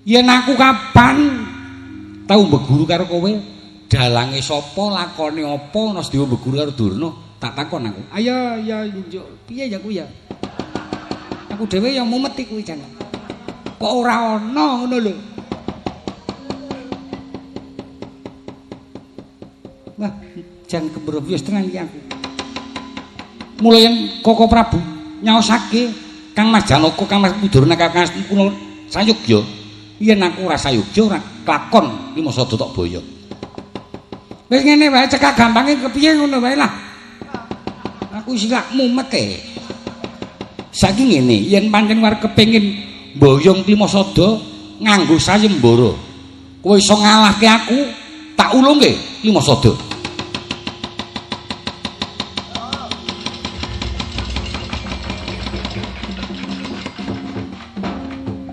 Yen aku kapan tau mbeguru karo kowe, dalange sapa, lakone apa, ana Sedewa mbeguru karo Durna, tak takon aku. Ayo ya njuk, piye ya kuwi ya? Aku dhewe ya mumet kuwi jan. Kok ora ana ngono lho. Wah, jan kebrobyos tenan iki aku. Mula yen Koko Prabu nyaosake Kang Mas Janaka, Kang Mas Durna, Kang Mas Kuna sayogya, yen aku ora sayogya ora klakon Klimasada tok boyong. Wis ngene wae cekak gampange kepiye ngono wae lah. Aku isih lak mumet e. Saiki ngene, yen pancen arep kepengin mboyong Klimasada nganggo sayembara, kowe iso ngalahke aku, tak ulungke Klimasada.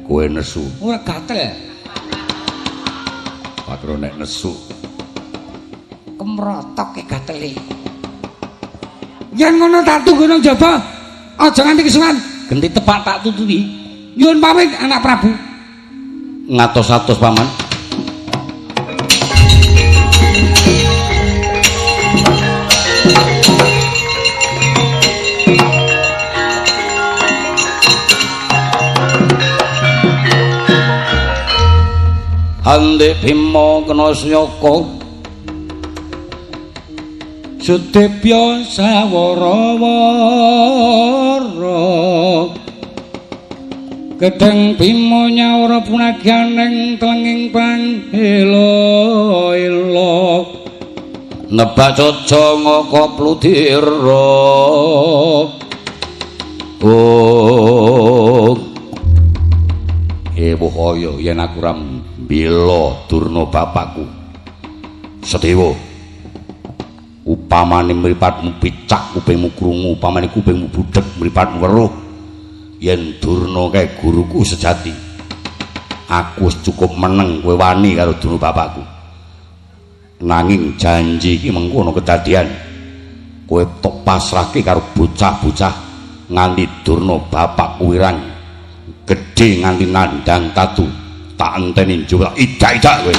Kowe nesu. Ora gatel. Pakro nek nesu. Kemrotok e gatele. Yen ngono tak tunggu nang jaba. Aja nganti kesuwen. Genti tepak tak tututi. Nyuwun pamit anak Prabu. Ngatos-atos paman. Hande Bima kena senyaka Sudebya sawara-wara Gedeng Bima nyaura punagyaning tlenging panghela-ela Nebak caca ngaka pludira. Oh ewuh kaya yen aku ora mbela Durna bapakku. Sedewa, upamane mripatmu picak kupingmu krungu, upamane kupingmu budheg mripatmu weruh, yen Durna kae guruku sejati, aku wis cukup meneng kowe wani karo Durna bapakku. Nanging janji iki mengko ana kedadian, kowe tok pasrahke karo bocah-bocah nganti Durna bapakku wirang gedhe nganti nandhang tatu, tak enteni njupuk idak-idak kowe.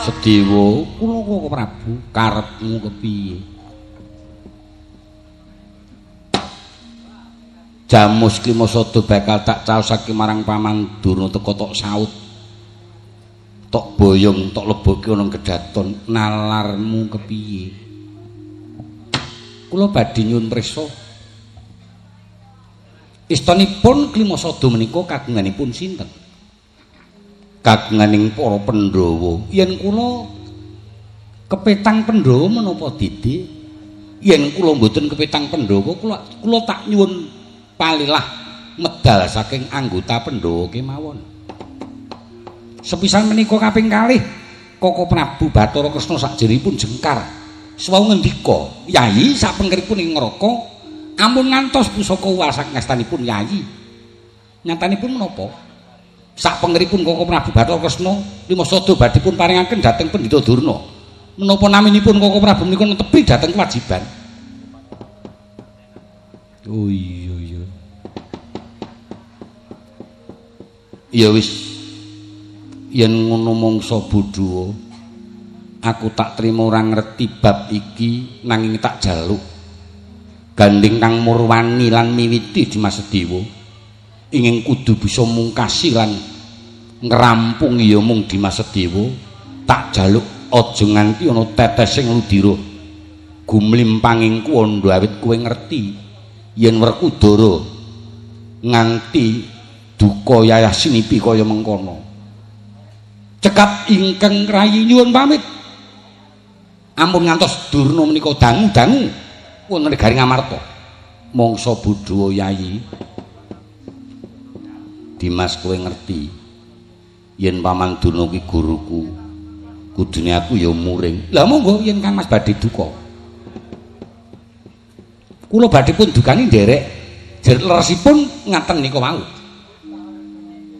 Sedewa, kula Koko Prabu, karepmu kepiye? Jamus Klimasada bakal tak caosake marang Paman Durna teka tok saut. Tok boyong, tok leboke ana kedaton, nalarmu kepiye? Kula badhe nyuwun prisa. Istanipun Klimasada menika kagunganipun sinten? Kagunganing para Pandhawa. Yen kula kepetang Pandhawa menapa didi? Yen kula mboten kepetang Pandhawa, kula tak nyuwun palilah medal saking anggota Pandhawa kemawon. Sepisan menika kaping kalih Koko Prabu Bathara Kresna sakjerinipun jengkar. Suwau ngendika, "Yayi sapengkeripun ing neraka ampun ngantos pusaka uwal saking astanipun Yayi." Nyatanipun menapa? Sapengeripun Koko Prabu Bathara Kresna Klimasada badhe pun paringaken dhateng Pendhita Durna. Menapa naminipun Koko Prabu menika netepi dhateng kewajiban? Oh iya iya. Ya wis, yen ngono mangsa bodho Aku tak trima ora ngerti bab iki nanging tak jaluk. Gandeng kang murwani lan miwiti Dimas Sedewa ingin kudu bisa mungkasi lan ngrampungi ya mung Dimas Sedewa. Tak jaluk aja nganti ana tetes sing ludira gumlimpanging kuwanda awit kowe ngerti yen Werkudara nganti duka yayah sinipi kaya mengkono. Cekap ingkang rayi nyuwun pamit. Ampun ngantos Durna menika dangu-dangu wonten negari Ngamarta. Mangsa bodho yayi. Dimas kowe ngerti yen Paman Durna ki guruku. Kudune aku ya muring. Lah monggo yen Kang Mas badhe duka. Kula badhe pun dukani nderek leresipun ngaten nika wau.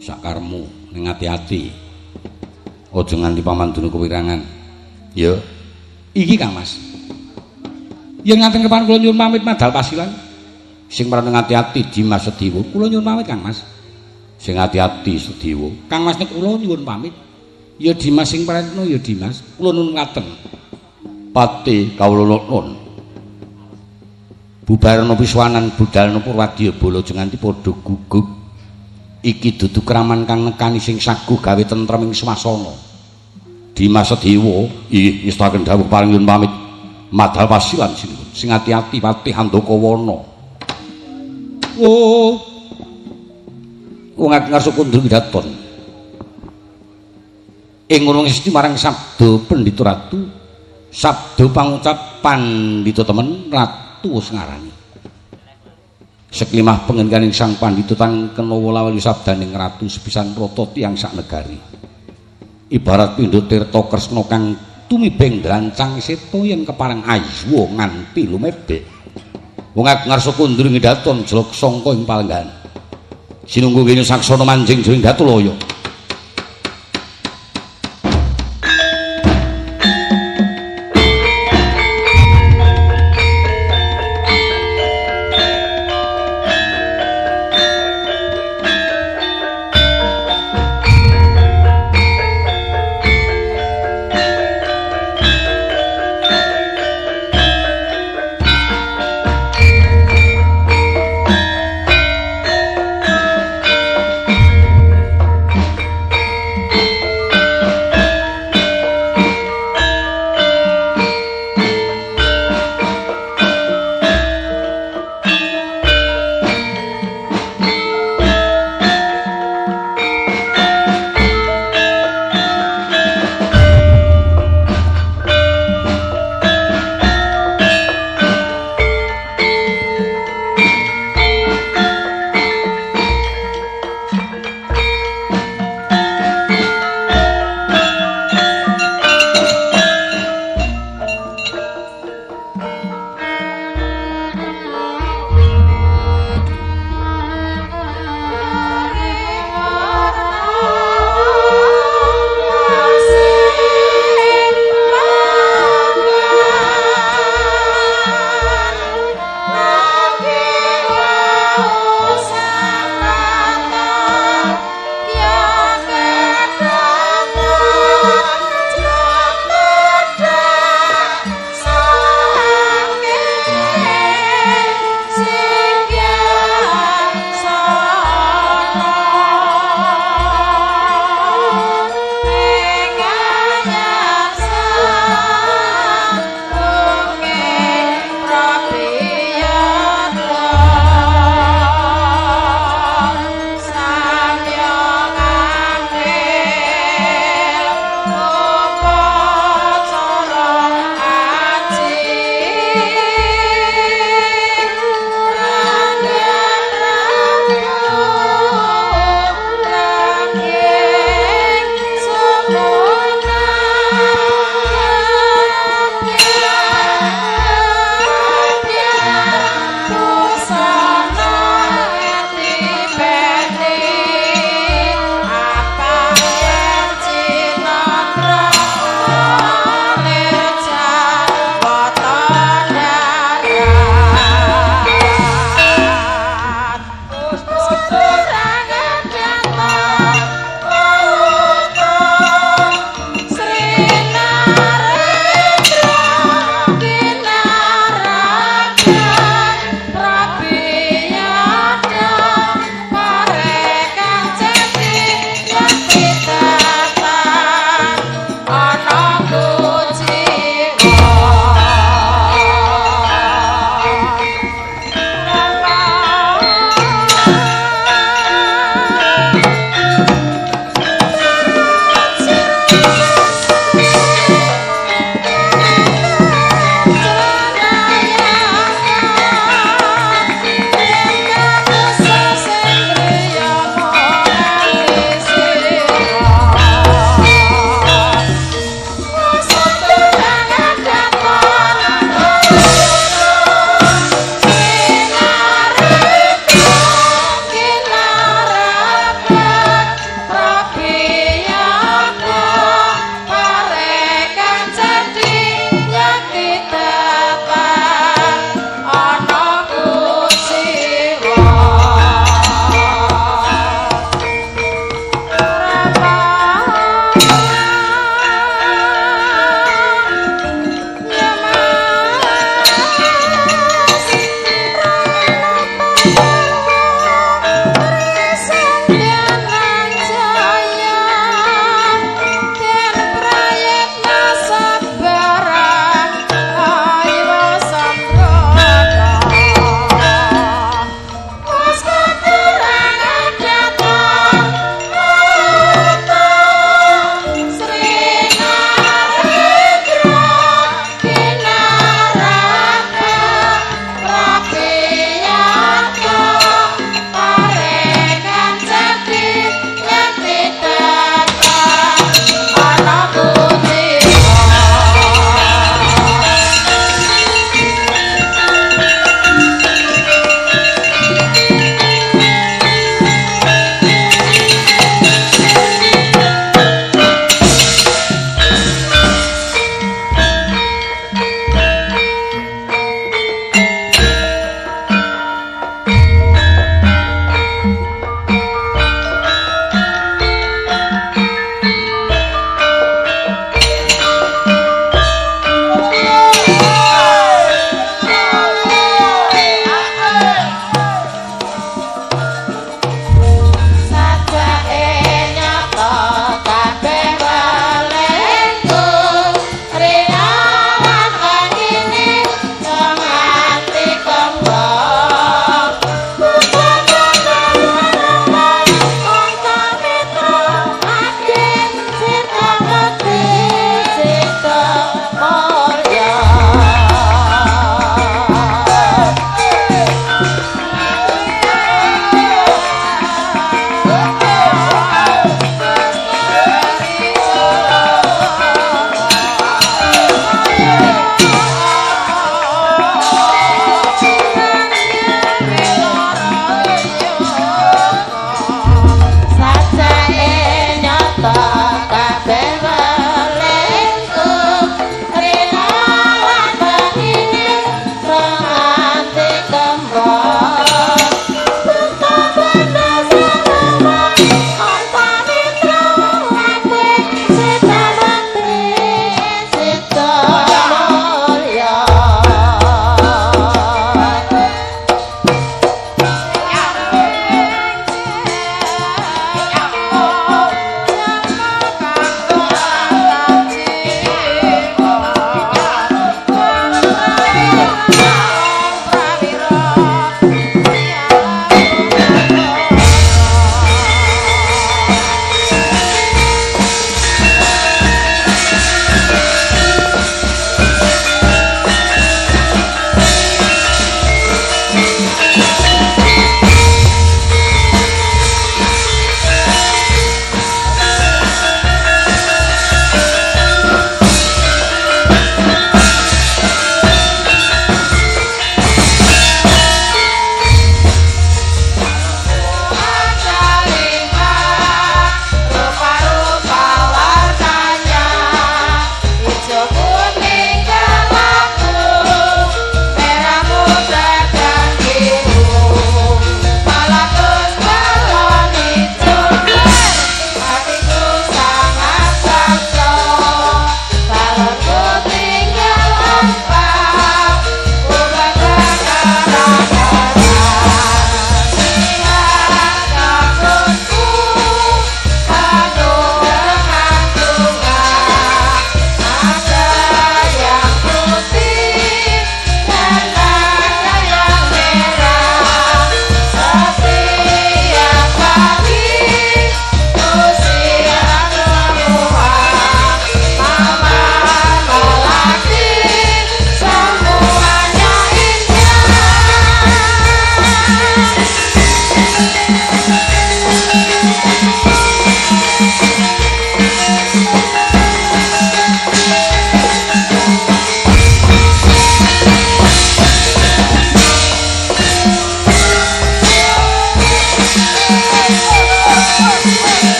Sakarmu ning ati-ati. Aja nganti Paman Durna kewirangan. Ya. Iki Kang Mas. Yen ngaten kepan kula nyuwun pamit madal pasilan. Sing marang ati-ati Dimas Sedewa, kula nyuwun pamit Kang Mas. Sing ati-ati Sedewa. Kang Mas nek kula nyuwun pamit. Ya Dimas sing pratno ya Dimas, kula nuwun ngaten. Pati kawula nuwun. Bubarana piswanan budalna Purwadya bala aja nganti padha gugup. Iki dudu kraman kang nekani sing saguh gawe tentrem ing swasana. Dimas Sedewa, ih ngestaken dawuh paring nyuwun pamit. Madal pasilan sinuwun. Sing ati-ati Patih Handakawana. Oh. Wong ngarsa kundur widaton. Ing ngono ngesti marang sabda Pandhita Ratu, sabda pangucap pandhita temen ratu wis ngarani. Seklimah pengendikaning sang pandhita tang kena wala-wali sabdaning ratu sepisan rata tiyang sak negari. Ibarat pindha tirta kresna kang tumibeng drancang seta yen kepareng aywa nganti lumebek. Wong ngarsa kundur ngedaton jlok sangka ing palenggahan. Sinunggu kene saksana manjing jroning Datulaya.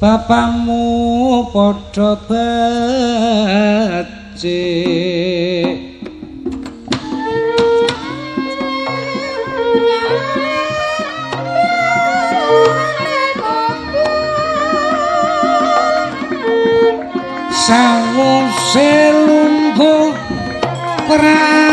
Bapamu padha becik. Sawuse lungguh prayoga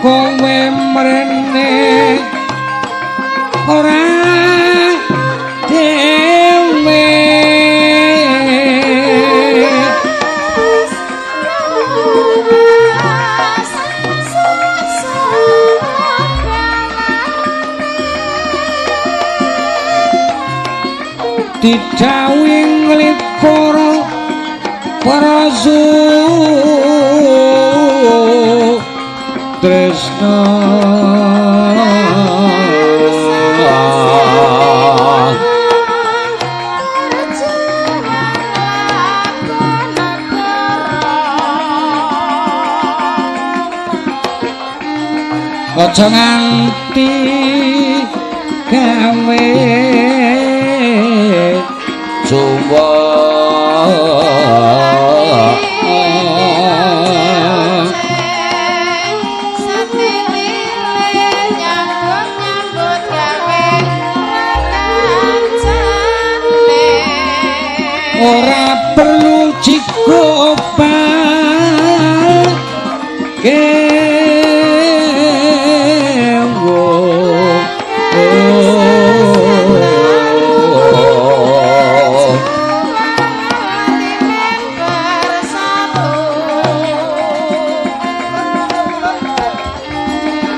kowe mrene ora dhewe didhawuhi nglipur para tresna aja nganti gawe suwa. Ora perlu cikopake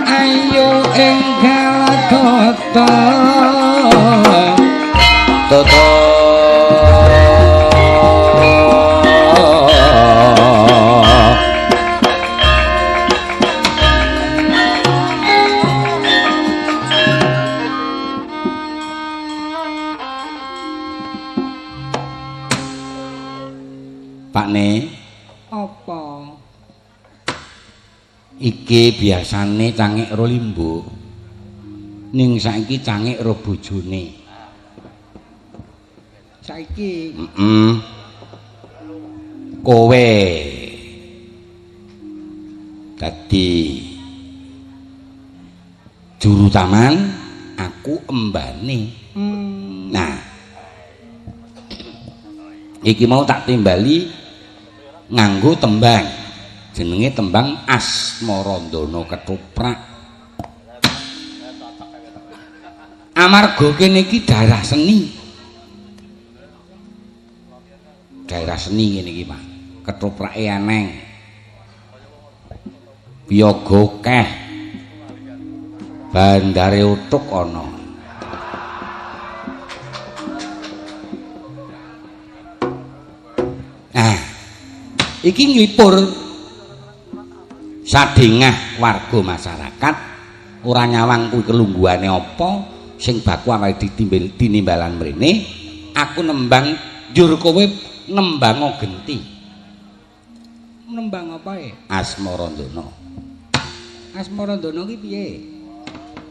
ayo enggal toto toto. Pakne apa iki biasane cangik ro limbuk, ning saiki cangik ro bojone. Saiki kowe dadi juru taman, aku embane. Nah, iki mau tak timbali nganggo tembang, jenenge tembang Asmarandana Ketoprak. Amarga kene iki daerah seni, daerah seni ngene iki Pak. Ketoprake aneng, piyaga akeh, bandare utuk ana. Nah, iki nglipur sadengah warga masyarakat ora nyawang kuwi kelungguhane apa sing baku awake ditimbel tinimbalan mrene. Aku nembang njur kowe nembang genti. Nembang apa e? Asmarandana. Asmarandana ki piye?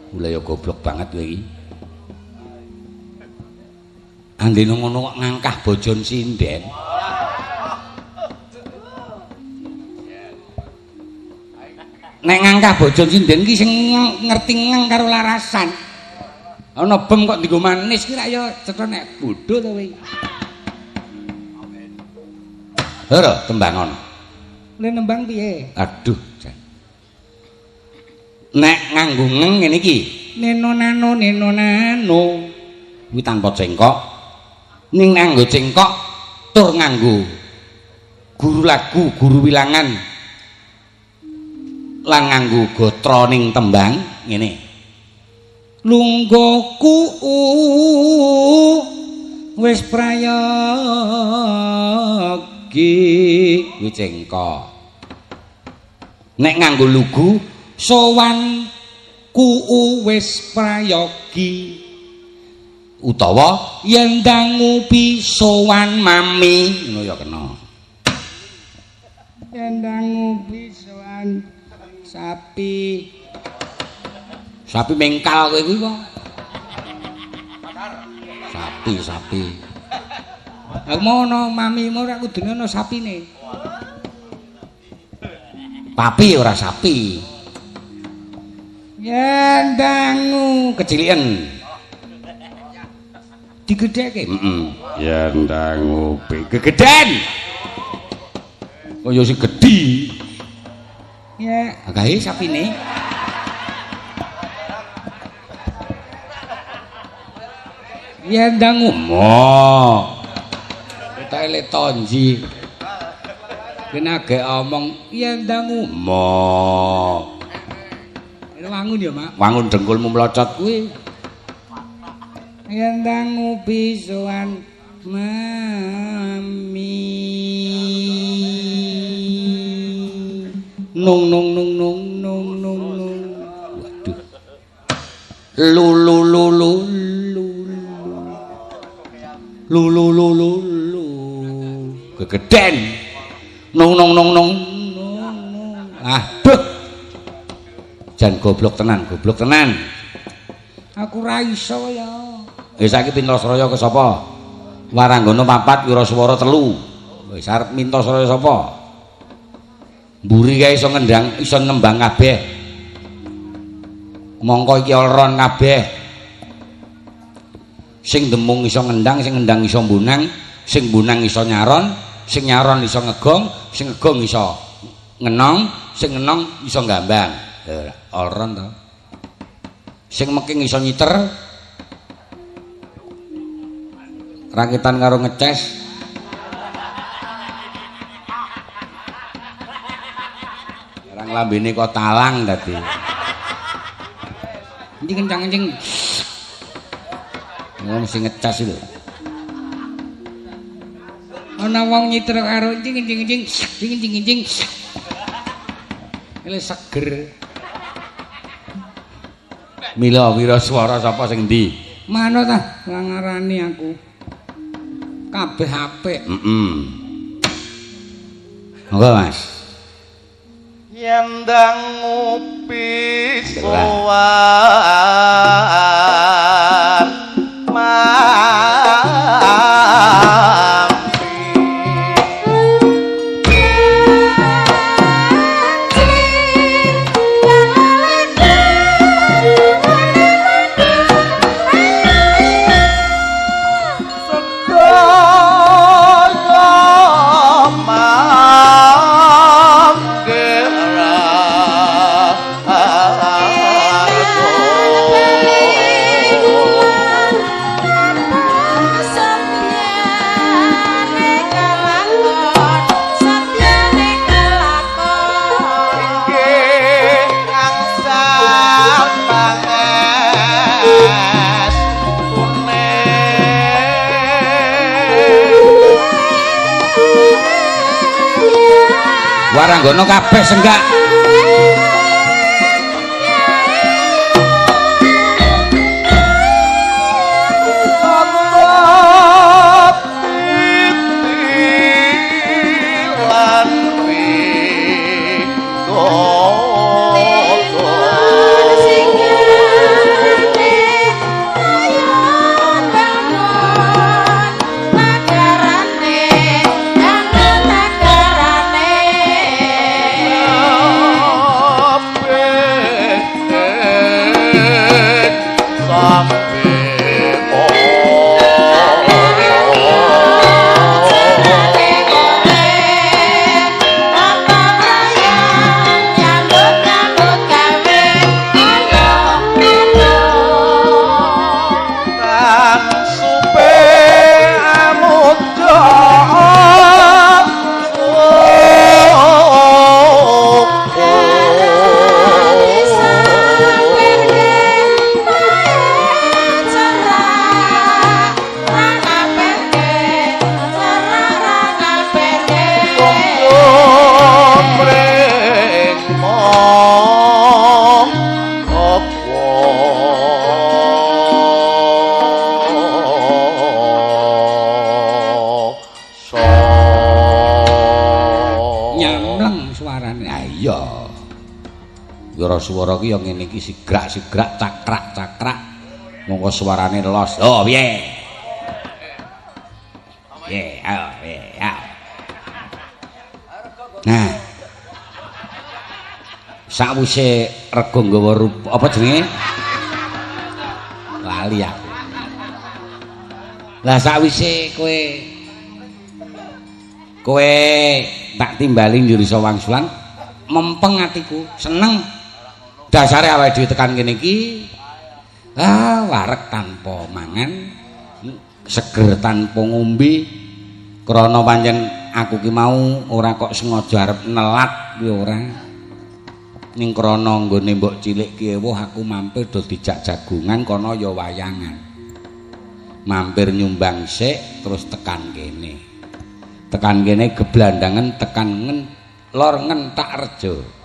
Kula ya goblok banget kowe iki. Andene ngono kok ngangkah bojon sinden. Nek ngangkah bojon sinden ki sing ngerti ngeng karo larasan. Ana bem kok dienggo manis ki rak ya cetha nek bodho to kowe. Lho, tembang ana. Le nembang piye? Aduh, jan. Nek nganggo ngeng ngene iki, neno nano neno nano kuwi tanpa cengkok. Ning nganggo cengkok tur nganggo guru lagu, guru wilangan lan nganggo gatra ning tembang ngene. Lungguhku wis prayogi kuwi cengkok. Nek nganggo lugu sowan ku wis prayogi. Utawa yen dangu pisowan mami, ngono ya kena. Yen dangu pisowan sapi. Sapi mengkal kowe kuwi kok. Sapi, sapi. Aku mau ana mami mau ora kudune ana sapine. Papi ora sapi. Yen dangu keciliken. Digedheke. Heeh. Yen dangu gegeden. Kaya sing gedhi. Ya, gawe sapine. Yen dangu mo. Ketele tonji. Kena gek omong yen dangu mo. Wangun ya, Mak. Wangun dengkulmu mlocot kuwi. Yen dangu pisowan mami. Nung nung nung nung nung nung nung. Waduh. Lu lu lu lu lu. Lu lu lu lu lu. Gegeden. Nung nung nung nung nung. Aduh. Jan goblok tenan, goblok tenan. Aku ra iso ya. Wis saiki Pintasraya ke sapa? Waranggana 4, Wiraswara 3. Wis arep Mintasraya sapa? Mburi kae iso ngendang, iso nembang kabeh. Mongko iki olron kabeh. Sing demung iso ngendang, sing ngendang iso mbunang, sing mbunang iso nyaron, sing nyaron iso ngegong, sing ngegong iso ngenong, sing ngenong iso gambang. Olron to. Sing meking iso nyiter. Rakitan karo ngeces. Barang lambene kok talang dadi. Encing kencang-kencing. Wong sing ngeces itu. Ana wong nyiter karo encing encing encing encing encing. Ele seger. Mila Wiraswara sapa sing endi? Manut ta ngarani aku. Kabeh apik. Heeh. Monggo, Mas. Yen dangu pisowan mami. Waranggono kabeh senggak. Wiraswara ki ya ngene iki sigrak-sigrak cakrak-cakrak mongko suarane los. Oh piye? Piye? Ayo piye? Ya. Nah. Sakwise rega nggawa rupa apa jenenge? Lali aku. Lah sakwise kowe tak timbali njur iso wangsulan mempeng atiku, seneng. Dasare awake dhewe tekan kene iki wareg tanpa mangan, seger tanpa ngombe, krana pancen aku ki mau ora kok sengaja arep nelat kuwi ora. Ning krana nggone mbok cilik ki ewuh aku mampir do dijak jagungan kono ya wayangan. Mampir nyumbang sik terus tekan kene. Tekan kene geblandangan tekan lor ngentak rejo.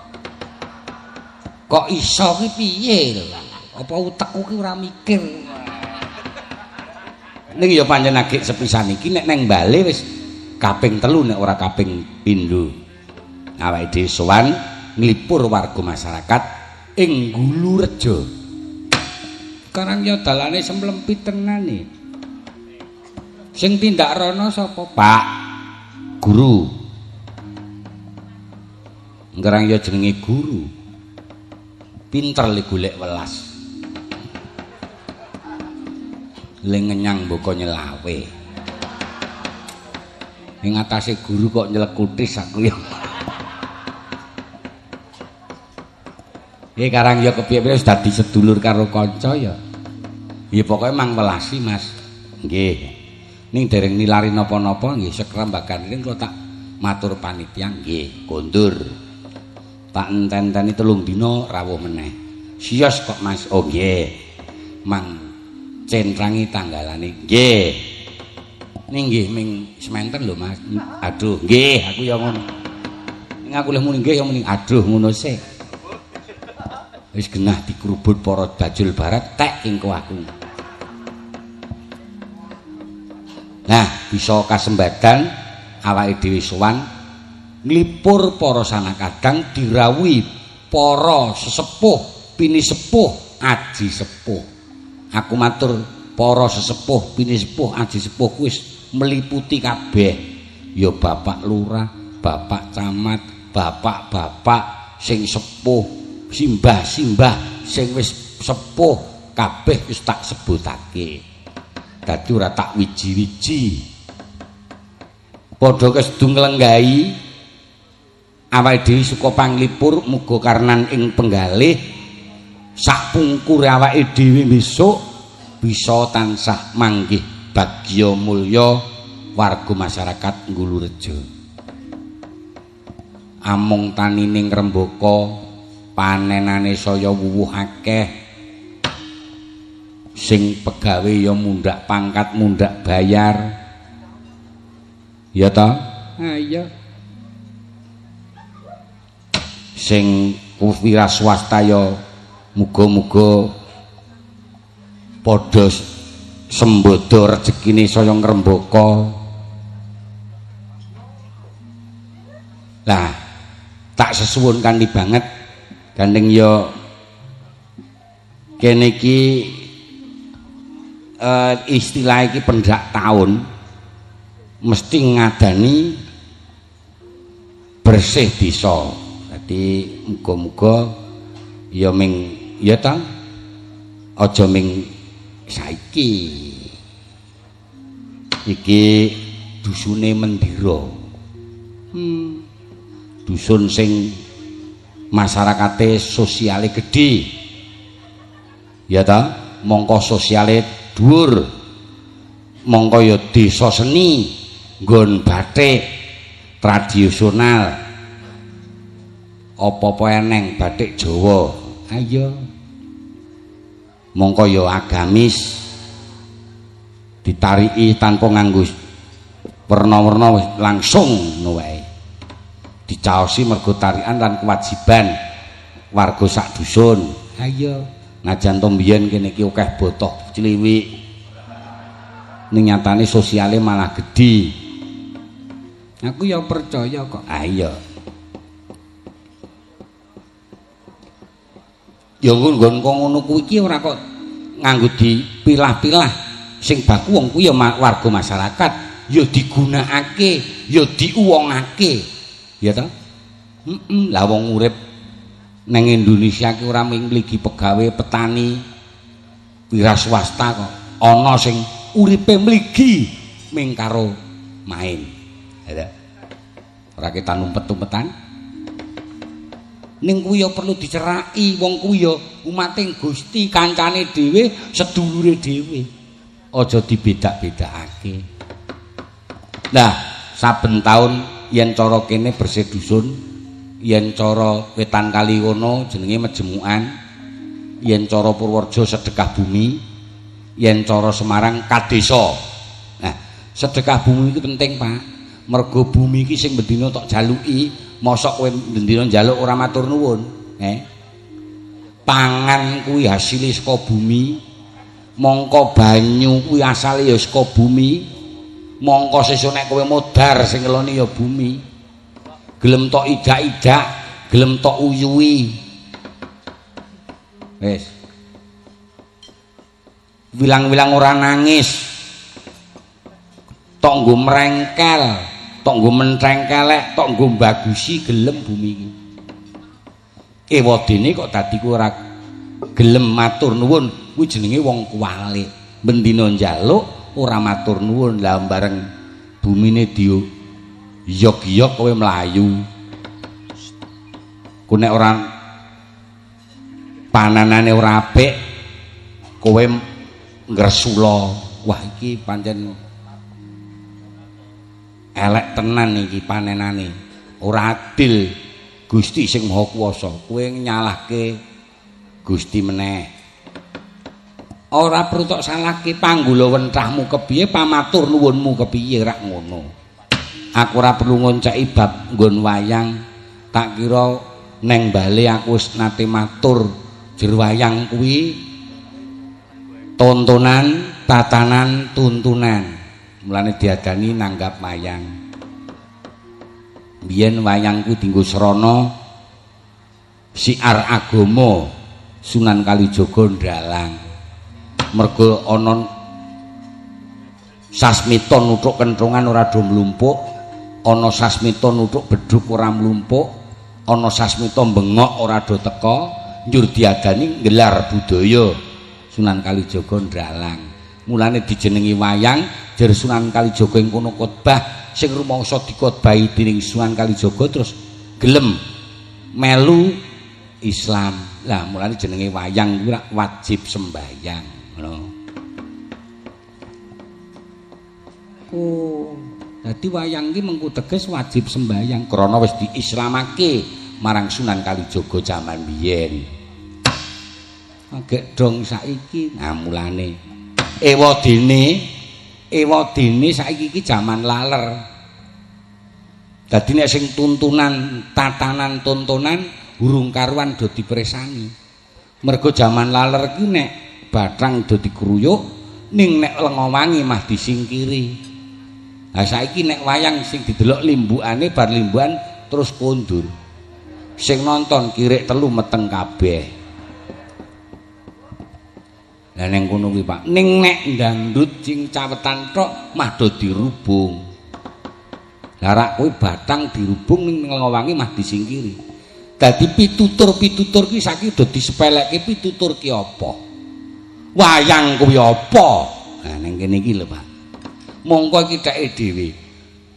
Kok iso ki piye lho? Apa utekku ki ora mikir. Ning ya pancen agek sepisan iki nek neng bale wis kaping 3 nek ora kaping pindho. Awake dhewe sowan nglipur warga masyarakat ing Gulurejo. Sekarang ya dalane semlempit tenane. Sing tindak rono sapa? Pak Guru. Ngerang ya jenenge guru. Pinter le golek welas. Le ngenyang mboko nyelawe. Ing atase guru kok nyelekutis aku ya. Iki karang ya kepiye-piye wis dadi sedulur karo kanca ya. Ya pokoke mang welasi Mas. Nggih. Ning dereng nilari napa-napa nggih sekrembagan ring kula tak matur panitia nggih kondur. Tak enten-enteni 3 dina rawuh meneh. Sios kok Mas. Oh nggih. Mang centrangi tanggalane. Nggih. Ning nggih ming sementen lho Mas. Aduh nggih aku ya ngono. Ning aku leh muni nggih ya muni aduh ngono sik. Wis genah dikrubut para bajul barat tek engko aku. Nah, bisa kasembadan awake dhewe sowan nglipur para sanakadang dirawuhi para sesepuh, pinisepuh, aji sepuh. Aku matur para sesepuh, pinisepuh, aji sepuh kuwi wis meliputi kabeh. Ya bapak lurah, bapak camat, bapak-bapak sing sepuh, simbah-simbah sing wis sepuh kabeh wis tak sebutake. Dadi ora tak wiji-wiji. Padha kesedu nglenggahi awake dhewe suka panglipur muga karnan ing penggalih sak pungkure awake dhewe besok bisa tansah manggih bagya mulya warga masyarakat Gulurejo. Amung tanining rembaka panenane saya wuwuh akeh, sing pegawe ya mundhak pangkat mundhak bayar ya ta? Ha iya. Sing wira swasta ya muga-muga padha sembodo rejekine saya ngrembaka. Lah tak sesuwun kanthi banget gandeng ya kene iki istilah iki pendak taun mesti ngadani bersih desa. Dadi muga-muga ya ming ya ta aja ming saiki. Iki dusune Mendira. Dusun sing masyarakate sosiale gedhe. Ya ta, mongko sosiale dhuwur. Mongko ya desa seni, nggon batik tradisional. Apa-apa eneng batik Jawa. Ayo. Mongko ya agamis. Ditariki tanpa nganggo werna-werna langsung ngono wae. Dicaosi mergo tarikan lan kewajiban warga sak dusun. Ayo, najan to mbiyen kene iki akeh botoh cliwik. Ning nyatane sosiale malah gedhi. Aku ya percaya kok. Ayo. Ya nggon kok ngono kuwi iki ora kok nganggo dipilah-pilah. Sing baku wong kuwi ya warga masyarakat, ya digunakake, ya diuwongake. Ya ta? Heeh, lah wong urip nang Indonesia ki ora mung mligi pegawe petani wira swasta kok. Ana sing uripe mligi ming karo main. Ya ta? Ora ketan umpet-umpetan. Ning kuwi ya perlu diceraki, wong kuwi ya umating Gusti, kancane dhewe, sedulure dhewe. Aja dibedak-bedakake. Nah, saben taun yen cara kene bersih dusun, yen cara wetan kali kono jenenge mejemukan, yen cara Purworejo sedekah bumi, yen cara Semarang kadesa. Nah, sedekah bumi iki penting, Pak. Mergo bumi iki sing bendina tok jaluki, mosok kowe bendina njaluk ora matur nuwun, Pangan kuwi hasile saka bumi, mongko banyu kuwi asale ya saka bumi, mongko sesuk nek kowe modar sing ngeloni ya bumi. Gelem tok idak-idak, gelem tok uyuwi. Wis. Wilang-wilang ora nangis. Tok nggo mrengkel, tok nggo mentrengkelek, tok nggo mbagusi gelem bumi iki. Ewadene kok dadi ku ora gelem matur nuwun, kuwi jenenge wong kuwalik. Bendina njaluk ora matur nuwun, lah bareng bumine dio yok-yok kowe mlayu. Ku nek ora pananane ora apik kowe ngresula. Wah iki pancen elek tenan iki panenane. Ora adil Gusti sing Maha Kuwasa. Kowe nyalahke Gusti meneh. Ora perlu tok salahke, panggula wentahmu kepiye, pamatur nuwunmu kepiye, rak ngono. Aku ora perlu ngonceki bab nggon wayang. Tak kira neng bale aku wis nate matur jero wayang kuwi tontonan, tatanan, tuntunan. Mulane diadani nanggap wayang. Biyen wayang kuwi dienggo srana siar agama Sunan Kalijaga ndalang. Mergo ana sasmita nuthuk kenthongan ora do mlumpuk, ana sasmita nuthuk bedhug ora mlumpuk, ana sasmita bengok ora do teka, njur diadani nggelar budaya Sunan Kalijaga ndalang. Mulane dijenengi wayang, jer Sunan Kalijaga ing kono khotbah sing rumangsa dikhotbahi dening Sunan Kalijaga terus gelem melu Islam. Lah mulane jenenge wayang kuwi wajib sembayang. Ngono. Oh, dadi wayang ki mengku teges wajib sembayang krana wis diislamake marang Sunan Kalijaga jaman biyen. Agek dong saiki. Nah mulane ewadene saiki iki jaman laler. Dadi nek sing tuntunan, tatanan tontonan urung karuan do dipresani. Mergo jaman laler ki nek bathang do dikruyuk, ning nek lenga wangi mah disingkiri. Lah saiki nek wayang sing didelok limbukane bar limbukan terus kondur. Sing nonton kirik telu meteng kabeh. Lah ning kono kuwi Pak, ning nek ndangdut sing cawetan tok mah do dirubung. Lah rak kuwi bathang dirubung ning lenga wangi mah disingkiri. Dadi pitutur-pitutur ki saiki do disepelekke, pitutur ki apa? Wayang kuwi apa? Nah ning kene iki lho Pak. Mongko iki dheke dhewe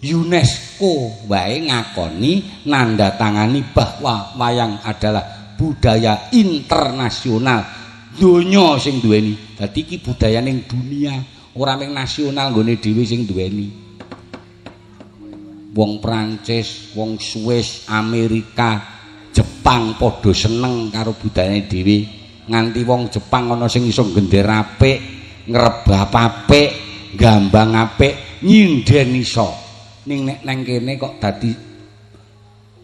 UNESCO wae ngakoni nandatangani bahwa wayang adalah budaya internasional. Donya sing duweni. Dadi iki budayane dunia, ora mung nasional nggone dhewe sing duweni. Wong Prancis, wong Swiss, Amerika, Jepang padha seneng karo budayane dhewe. Nganti wong Jepang ana sing iso ngender apik, ngrebab apik, gambang apik, nyinden iso. Ning nek nang kene kok dadi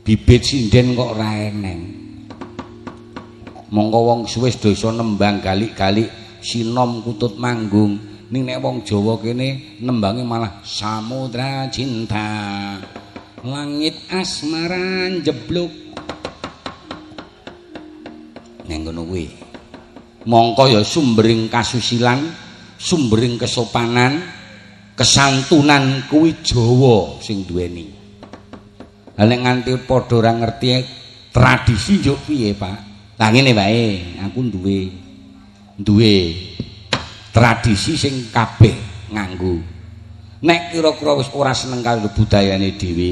bibit sinden kok ora eneng. Mongko wong Swiss do iso nembang galik-galik sinom kutut manggung. Ning nek wong Jawa kene nembange malah samudra cinta, langit asmara njeblug. Ning ngono kuwi. Mongko ya sumbering kasusilan, sumbering kesopanan, kesantunan kuwi Jawa sing duweni. Lah nek nganti padha ora ngerti tradisi njuk piye, Pak? Lah ngene wae, aku duwe tradisi sing kabeh nganggo. Nek kira-kira wis ora seneng karo budayane dhewe,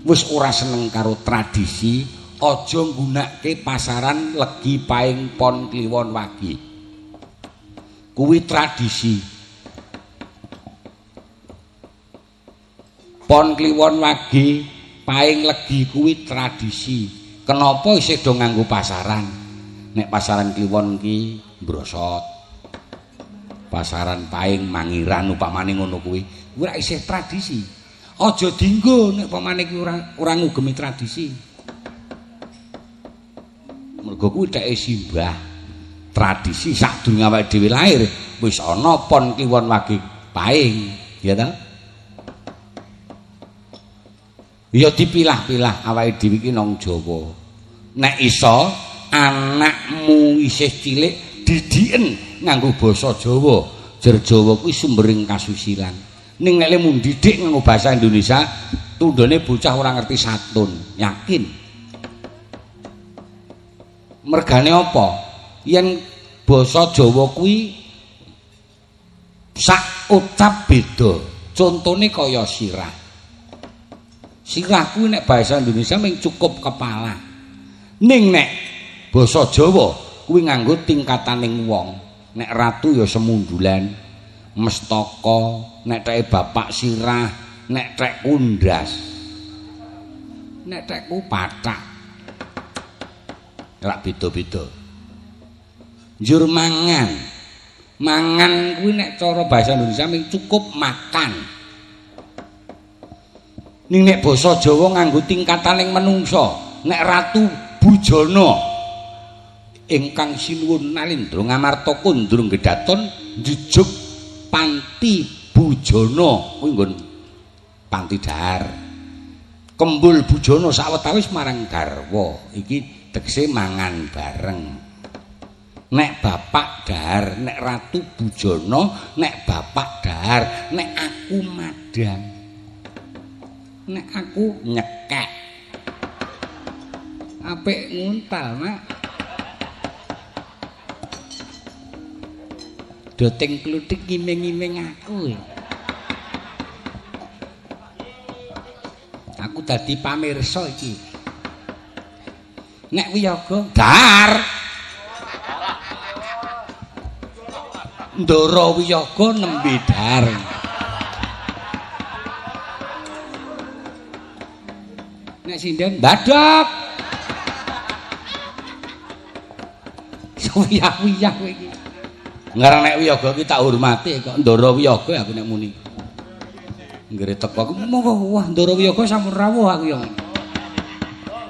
wis ora seneng karo tradisi, aja nggunakake pasaran Legi Paing Pon Kliwon Wage. Kuwi tradisi. Pon Kliwon Wage, Paing Legi kuwi tradisi. Kenapa isih do nganggo pasaran? Nek pasaran Kliwon ki mbrosot. Pasaran Paing Mangiran upamane ngono kuwi, kuwi ora isih tradisi. Aja dienggo nek upamane kuwi ora ngugemi tradisi. Mergo kuwi dheke simbah. Tradisi sadurunge awake dhewe lahir wis ana Pon Kliwon Wage Paing, ya ta? Ya dipilah-pilah awake dhewe iki nang Jawa. Nek iso anakmu isih cilik didiken nganggo basa Jawa. Jer Jawa kuwi sumbering kasusilan. Ning nek lemu didik nganggo bahasa Indonesia, tundhone bocah ora ngerti satun, yakin. Mergane apa? Yen basa Jawa kuwi sak ucap beda. Contone kaya sirah. Sirah kuwi nek bahasa Indonesia mung cukup kepala. Ning nek basa Jawa kuwi nganggo tingkataning wong. Nek ratu ya semundulan, mestaka, nek teke bapak sirah, nek tek kundas, nek tekku pathak. Rak beda-beda. Njur mangan. Mangan kuwi nek cara bahasa Indonesia mung cukup makan. Ning nek basa Jawa nganggo tingkataning menungsa. Nek ratu bujana ingkang sinuwun Nalindra Ngamarta kundrung gedaton njujuk panti bujana kuwi nggon panti dahar. Kembul bujana sawetawis marang garwa. Iki tegese mangan bareng. Nek bapak dahar, nek ratu bujana, nek bapak dahar, nek aku madang, nek aku nyekek. Apik nguntal, Mak. Doting kluthik ngiming-ngiming aku. Aku dadi pamirsa iki. Nek wiyaga dahar. Ndara wiyaga nembe dahar. Nek sinden badhok. Wiyah-wiyah kowe iki. Ngarang nek wiyaga iki tak hormati kok Ndara wiyaga aku nek muni. Nggere teko aku monggo wah Ndara wiyaga sampun rawuh aku ya.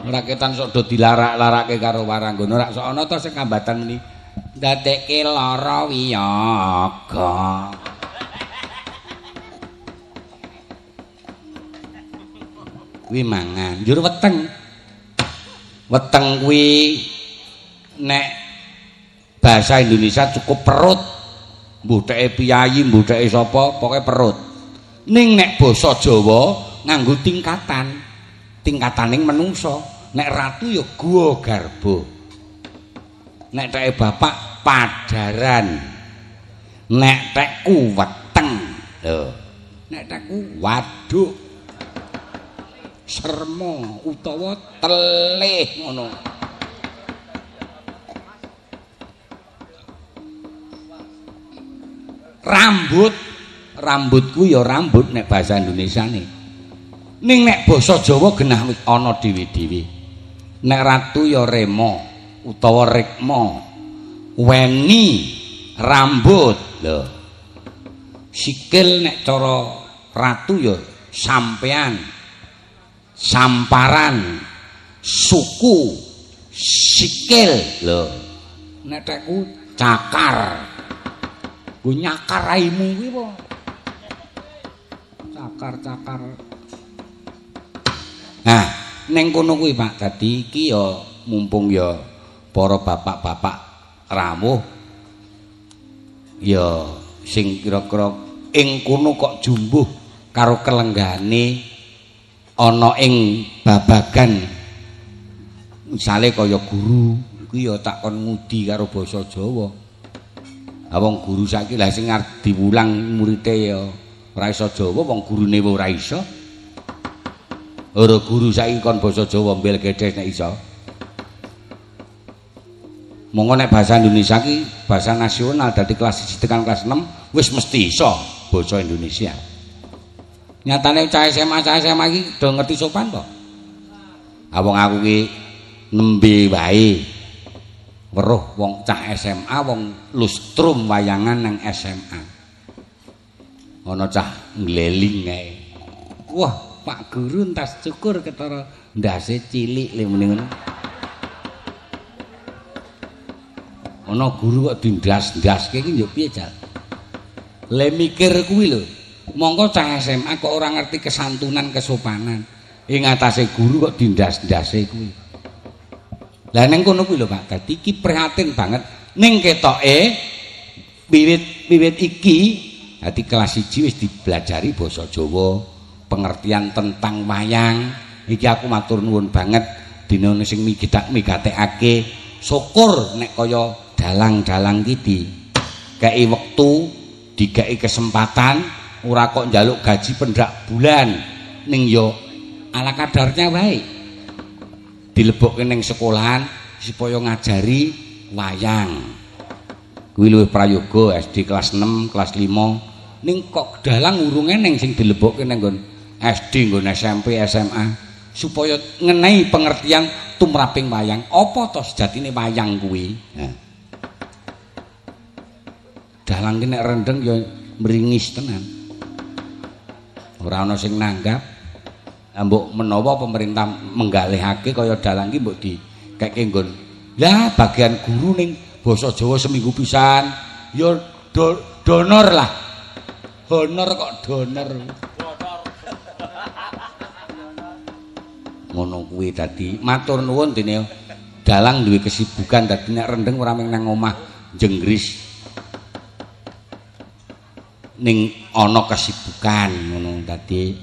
Ora ketan sok do dilarak-larake karo waranggana rak sok ana ta sing kambatan muni ndadekke lara wiyaga. Kuwi mangan njur weteng. Weteng kuwi nek bahasa Indonesia cukup perut. Mbuh teke piyayi, mbuh teke sapa, pokoke perut. Ning nek basa Jawa nganggo tingkatan. Tingkataning menungsa. Nek ratu ya gua garba. Nek teke bapak padaran. Nek tekku weteng. Lho. Nek tekku waduk. Sermo utawa telih ngono. Rambut, rambutku ya rambut nek bahasa Indonesiane. Ning nek basa Jawa genah wis ana dhewe-dhewe. Nek ratu ya remo utawa rikma. Weni rambut lho. Sikil nek cara ratu ya sampean. Samparan, suku, sikil lho. Nek tekku cakar. Nggo nyakar raimu kuwi apa? Cakar-cakar. Nah, ning kono kuwi Pak, dadi iki ya mumpung ya Para bapak-bapak rawuh ya sing kira-kira ing kono kok jumbuh karo kelenggane ana ing babagan misale kaya guru iku ya tak kon ngudi karo basa Jawa. Ha wong guru saiki lah sing arep diwulang murite ya ora iso Jawa, wong gurune ora iso. Ora guru saiki kon basa Jawa mbel gedhes nek iso. Monggo nek bahasa Indonesia ki bahasa nasional dadi kelas 1 tekan kelas 6 wis mesti iso basa Indonesia. Nyatane cah SMA iki do ngerti sopan to. Ha wong aku ki nembe wae weruh wong cah SMA wong lustrum wayangan nang SMA. Ana cah ngleling ae. Wah, Pak Guru entas cukur ketara ndase cilik le muni ngono. Ana guru kok dindas-ndaske iki yo piye jal? Le mikir kuwi lho. Mongko cah SMA kok ora ngerti kesantunan kesopanan. Ing atase guru kok dindas-ndase kuwi. Lah ning kono kuwi lho Pak, dadi iki prihatin banget ning ketoke wiwit iki dadi kelas 1 wis dibelajari basa Jawa, pengertian tentang wayang. Iki aku matur nuwun banget dina sing migatekake syukur nek kaya dalang-dalang iki dikeki wektu, dikeki kesempatan, ora kok njaluk gaji pendak bulan ning yo ala kadarnya wae. Dilebokke ning sekolahan supaya ngajari wayang. Kuwi luwih prayoga SD kelas 6, kelas 5. Ning kok dalang urung eneng sing dilebokke nang nggon SD, nggon SMP, SMA supaya ngenehi pengertian tumraping wayang. Apa to sejatine wayang kuwi? Nah. Dalang ki nek rendheng ya mringis tenan. Ora ana sing nanggap. Mbok menawa pemerintah menggalihake kaya dalang ki mbok dikeke nggon. Lah bagian guru ning basa Jawa seminggu pisan ya donor lah. Honor kok donor. Ngono kuwi dadi matur nuwun dene dalang duwe kesibukan dadi nek rendheng ora mung nang omah jenggris. Ning ana kesibukan ngono dadi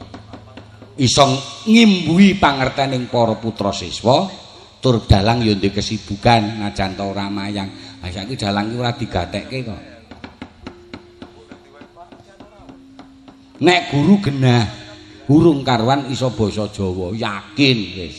iso ngimbuhi pangertening para putra siswa tur dalang ya ndek kesibukan najan ta ora mayang. Ha saiki dalang ki ora digatekke kok. Nek guru genah urung karuan iso basa Jawa, yakin wis.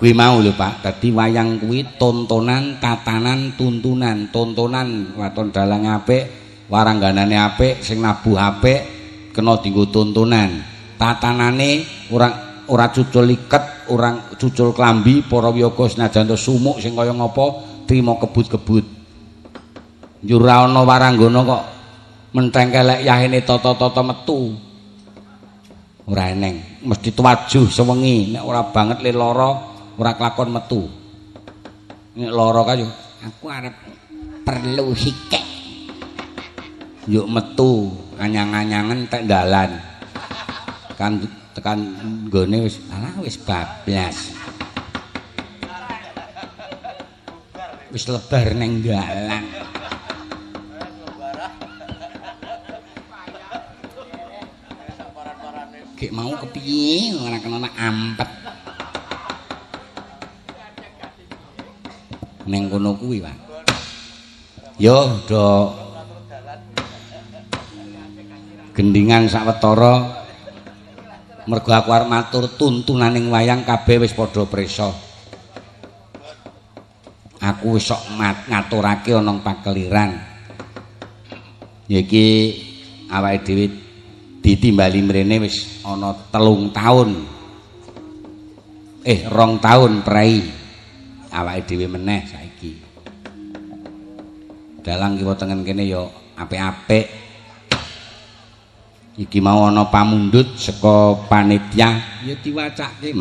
Kuwi mau lho Pak, dadi wayang kuwi tontonan, tatanan, tuntunan, tontonan waton dalang apik, warangganane apik, sing nabuh apik, kena dienggo tontonan. Tatanane ora cucul iket, ora cucul klambi, para wiyaga senajan to sumuk sing kaya ngapa trima kebut-kebut. Njur ora ana waranggana kok mentengkelek yahene tata-tata metu. Ora eneng, mesti tuwajuh sewengi, nek ora banget le lara ora kelakon metu. Nek lara kae aku arep perlu sikek. Yuk metu anyang-anyangen tek dalan. Kan tekan nggone wis alah wis bablas. Wis lebar neng dalan. Gek mau kepiye ora kena ampet. Neng kono kuwi, Pak. Yo do gendingan sawetara mergo aku arep matur tuntunaning wayang kabeh wis padha prisa. Aku wis sok ngaturake ana pakeliran. Ya iki awake dhewe ditimbali mrene wis ana 3 taun. 2 taun prei. Awake dhewe meneh saiki. Dalang kiwa tengen kene ya apik-apik. Iki mau ana pamundhut saka panitia ya diwacake.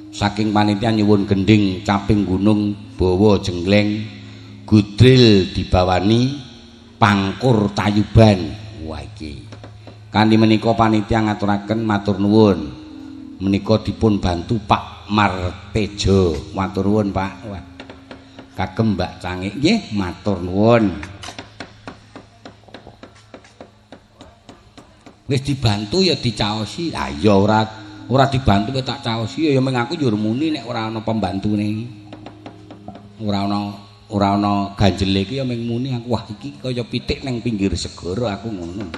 Saking panitia nyuwun gendhing caping gunung bawa jenggleng gudril dibawani pangkur tayuban. Wah iki. Kanthi menika panitia ngaturaken matur nuwun. Menika dipun bantu Pak Martejo. Matur nuwun Pak. Wah. Kagem Mbak Cangik nggih, matur nuwun. Wis dibantu ya dicaosi. Lah ya ora dibantu kowe tak caosi ya meng aku njur muni nek ora ana pembantune. Ora ana ganjele iki ya meng muni aku, wah iki kaya pitik nang pinggir segara aku ngono.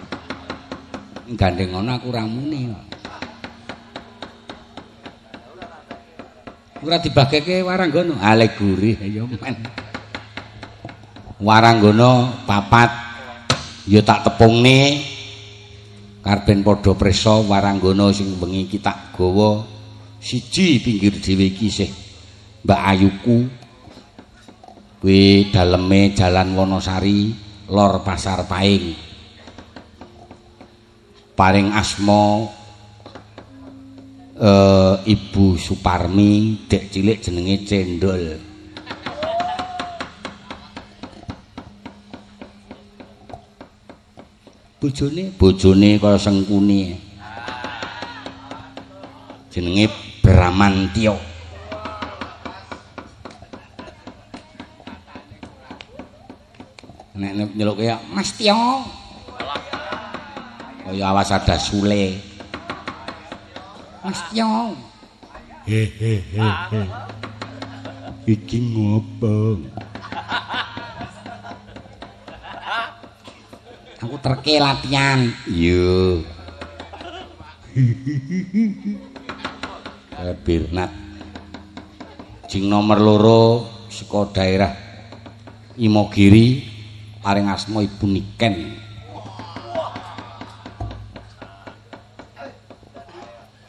Gandeng ngono aku ora muni. Ora dibageke Waranggono. Ale gurih ya men. Waranggono papat ya tak tepungne. Karben padha prisa Waranggono sing bengi iki tak gawa siji pinggir dhewe iki sih Mbak Ayuku. Kuwi daleme Jalan Wonosari Lor Pasar Paing. Paring asma Ibu Suparmi, dek cilik jenenge Cendol. Bojone kaya Sengkuni. Jenenge Bramantyo. Nek nyeluk kaya Mas Tyo. Kaya awas ada sule. Mas Tyo. Hehehe. Iki ngopo? Aku terke latihan. Iya. Birnat. Jing nomor 2 saka daerah Imogiri paring asma Ibu Niken.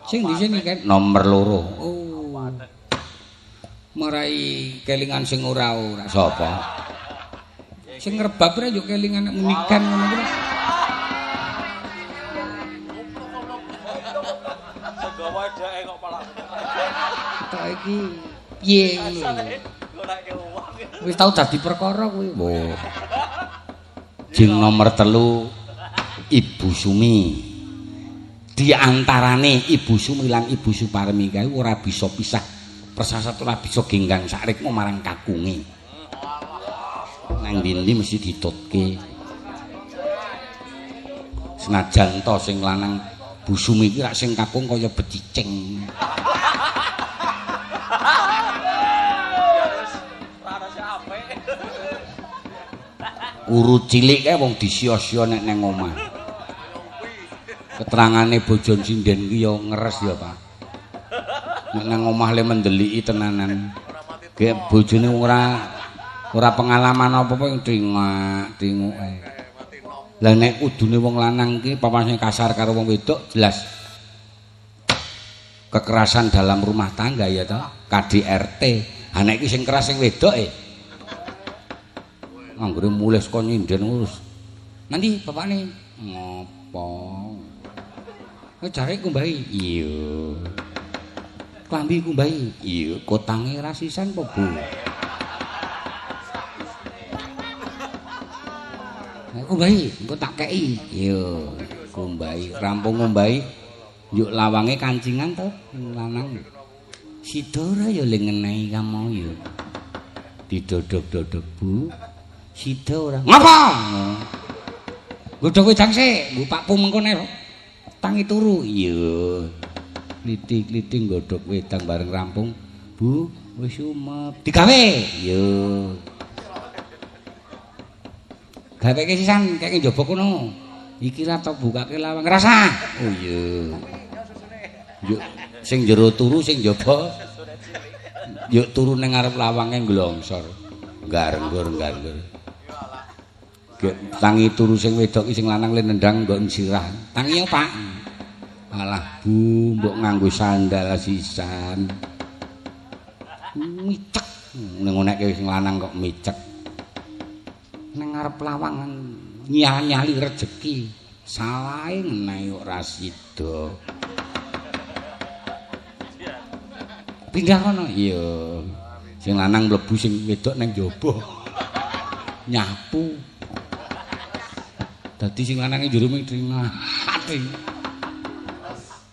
Sing di sini kan nomor 2. Oh. Marai kelingan sing ora-ora. Sapa? Sing ngrebab ora yo kelingan Niken ngono kuwi. Senggawa dheke kok malah. Tok iki piye ngono. Wis tau dadi perkara kuwi. Wah. Jing nomor 3 Ibu Sumi. Di antarane Ibu Sumi lan Ibu Suparmi kae ora bisa pisah. Persasat ora bisa genggang sakrikma marang kakunge. Nang ndi mesti ditutke. Senajan to sing lanang Bu Sumi iki rak sing kakung kaya becicing. Uru cilik kae wong disia-sia nek nang omah. Keterangane bojon sinden ki ya ngeres ya, Pak. Nek nang omah le mendeliki tenanan. Gek bojone ora pengalaman apa-apa yang tingak-tinguke. Lah nek kudune wong lanang ki papasne kasar karo wong wedok jelas kekerasan dalam rumah tangga ya toh, KDRT. Ha nek iki sing keras sing wedok e. Anggere mulih saka nyinden ngurus. Nanti bapakne ngopo? Jare kumbahi. Iya. Klambi kumbahi. Iya, kotange ra sisan apa, Bu? Kumbahi, engko tak kei. Iya, kumbahi, rampung ngumbahi, yuk lawange kancingan to, lanang. Sida ora ya le ngenehi kamu ya. Didodok-dodok, Bu. Sida ora. Ngapa? Godhog wedang sik, nggo pakpu mengko nek tangi turu. Iya. Klitik-klitik godhog wedang bareng rampung, Bu, wis umep. Digawe. Iya. Gaweke sisan keke njaba kono. Iki ra tok bukake lawang. Rasah. Oh iya. Yuk sing jero turu sing njaba. Yuk turu ning ngarep lawange nglongsor. Garenggur-garenggur. Gek tangi turu sing wedok iki sing lanang le nendang nggon sirah. Tangi yo, Pak. Alah, Bu, mbok nganggo sandal sisan. Micek. Ning ngonekke sing lanang kok micek. Nang ngarep lawang nyali-nyali rejeki. Salahe ngenehi ora sida. Pindah kono. Iya. Sing lanang mlebu sing wedok nang njaba. Nyapu. Dadi sing lanange njero ming ati.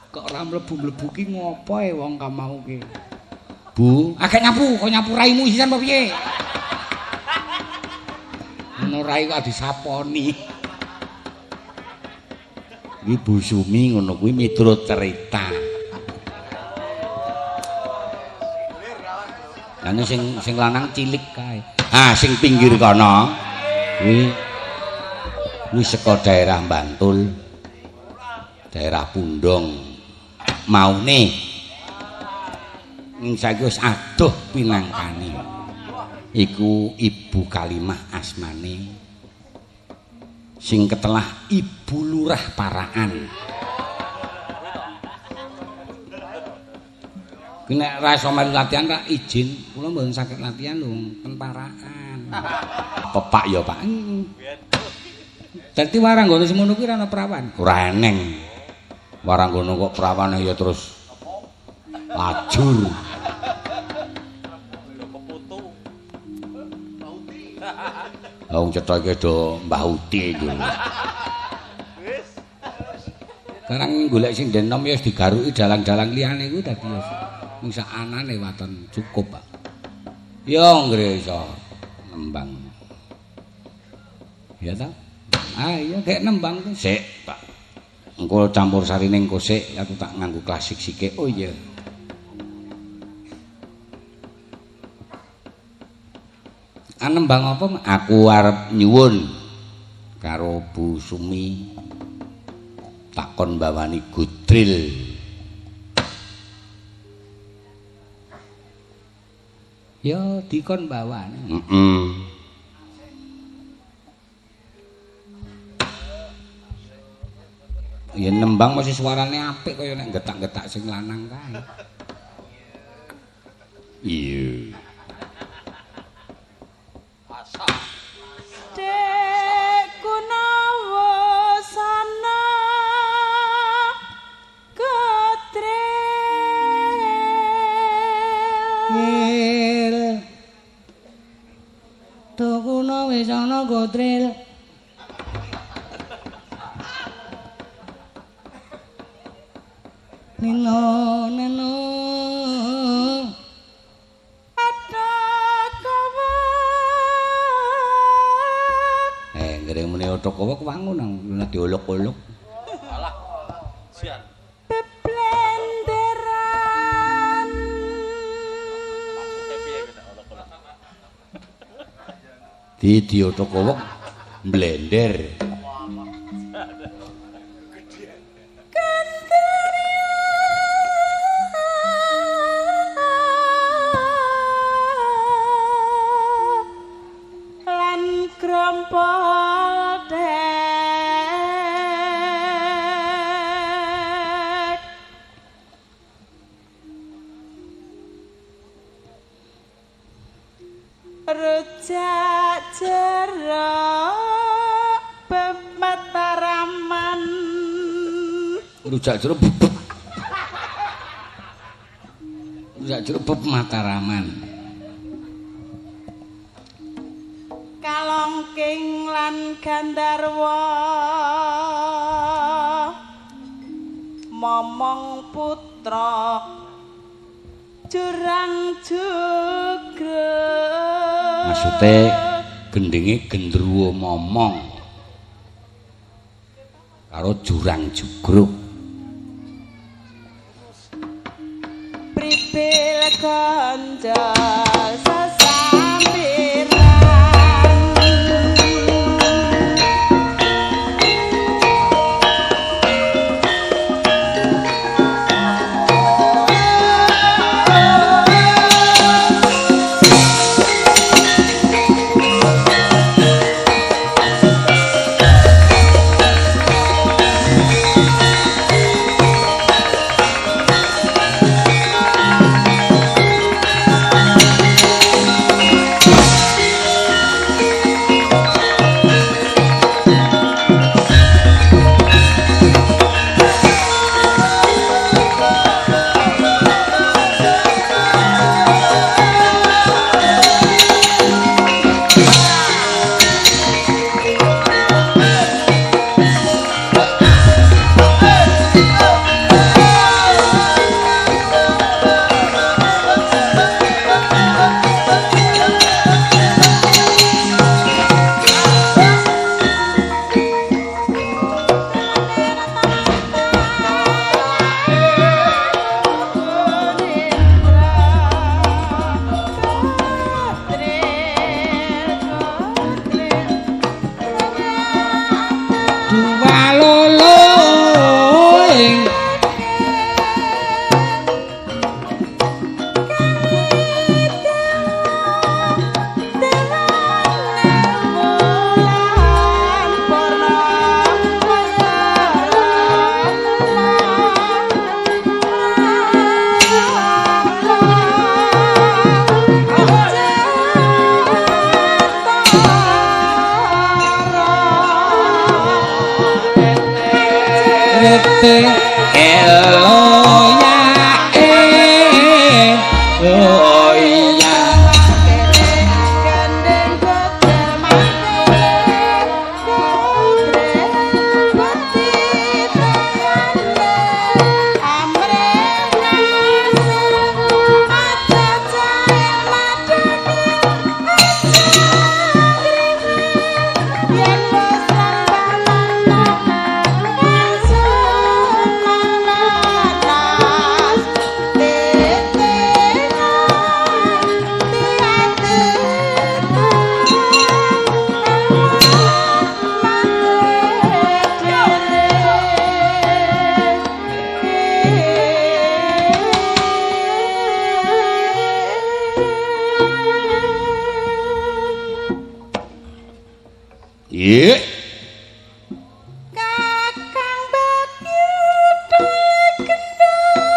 Kok ora mlebu-mlebu ki ngopo e wong kamau ki? Bu, agak nyapu, kok nyapu raimu sisan apa piye? Ngono rai kok disaponi. Iki Bu Sumi ngono kuwi miturut cerita. Lah sing lanang cilik kae. Ah, sing pinggir kono kuwi kuwi saka daerah Bantul. Daerah Pundong. Maune ning saiki wis adoh pinangkane. Iku Ibu Kalimah asmane. Sing ketelah Ibu Lurah Paraan. Ki nek ra iso melu latihan ra izin, kula mboten saged latihan lho ten Paraan. Pepak ya, Pak. Dadi waranggono semono kuwi ora ana prawan. Ora eneng. Waranggono kok prawane ya terus lajur. Wong cetha iki do Mbah Uti iki. Sekarang golek sing denom ya wis digaruki dalang-dalang liyane iku dadi ya mung sak anane waton cukup, Pak. Ya nggre iso nembang. Ya ta? Ah iya gek nembang ku sik, Pak. Engko campur sarine engko sik aku tak nganggo klasik sithik. Oh iya. Anembang apa? Aku arep nyuwun karo Bu Sumi takon bawani gudril. Ya dikon bawani. Heeh. Ya nembang mesti suarane apik kaya nek getak-getak sing lanang kae. Iya. Dek kunawa sana ketril. Tukuno wis ana gotril. Nino neno ada kawak. Ngereng muni otok kawak wangun nang diolok-olok. Alah. Sian. Beblenderan. Maksude piye kok olok-olok? Di diotok kawak blender. Rujak jeruk pemataraman. Rujak jeruk. Rujak jeruk pemataraman. Kalongking lan Gandarwa momong putra jurang jugruk. Maksude gendinge gendruwo momong karo jurang jugruk. Pripil kanca sesambiran. Tete elo ya oh iya. Gendeng godel mangkele godre putih tayane amre nasir aja jae madani aja yen wis Iya. Kakang Mbak Yu tole genduk.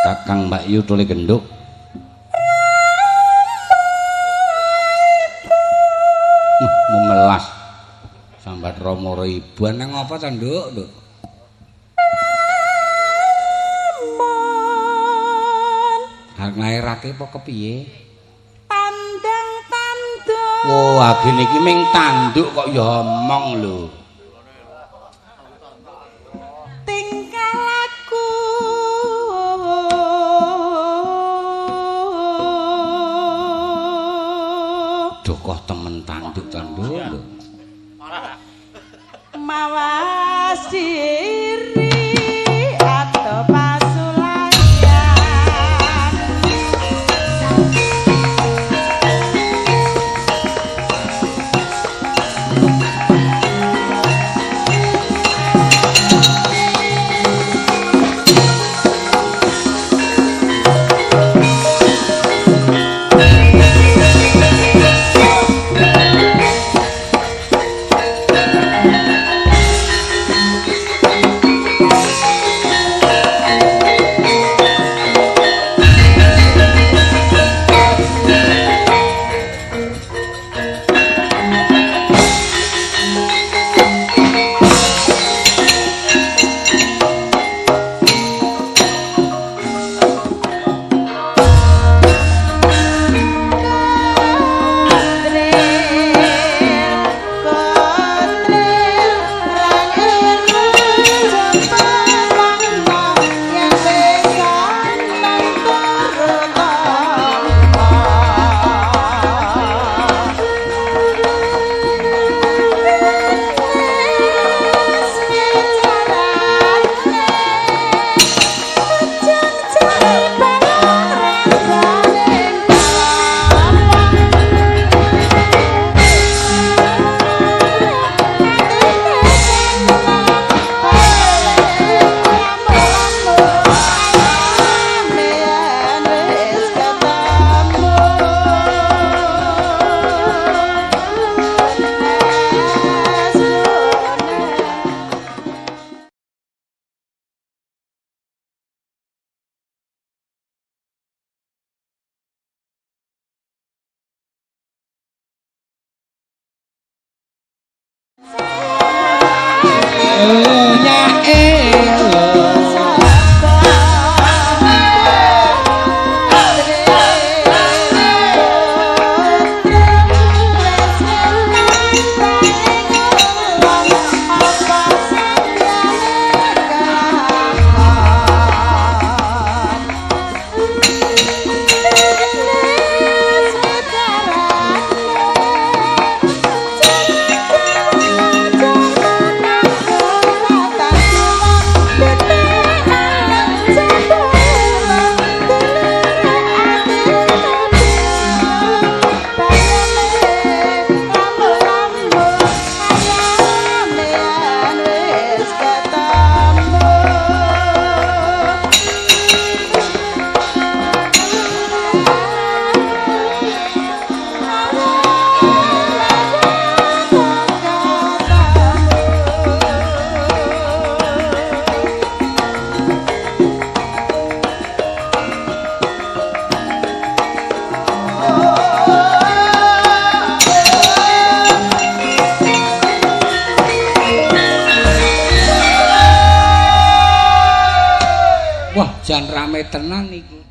Kakang Mbak Yu tole genduk. Memelas. Sambat Rama ibu nang apa ta, Nduk? Nduk. Arep nglairake apa kepiye? Tandang tanduk. Oh, agene iki ming tanduk kok ya omong lho. Tingkah laku Dokoh temen tanduk tanduk lho. Mawas diri atau pasulayan. Jan rame tenan iki.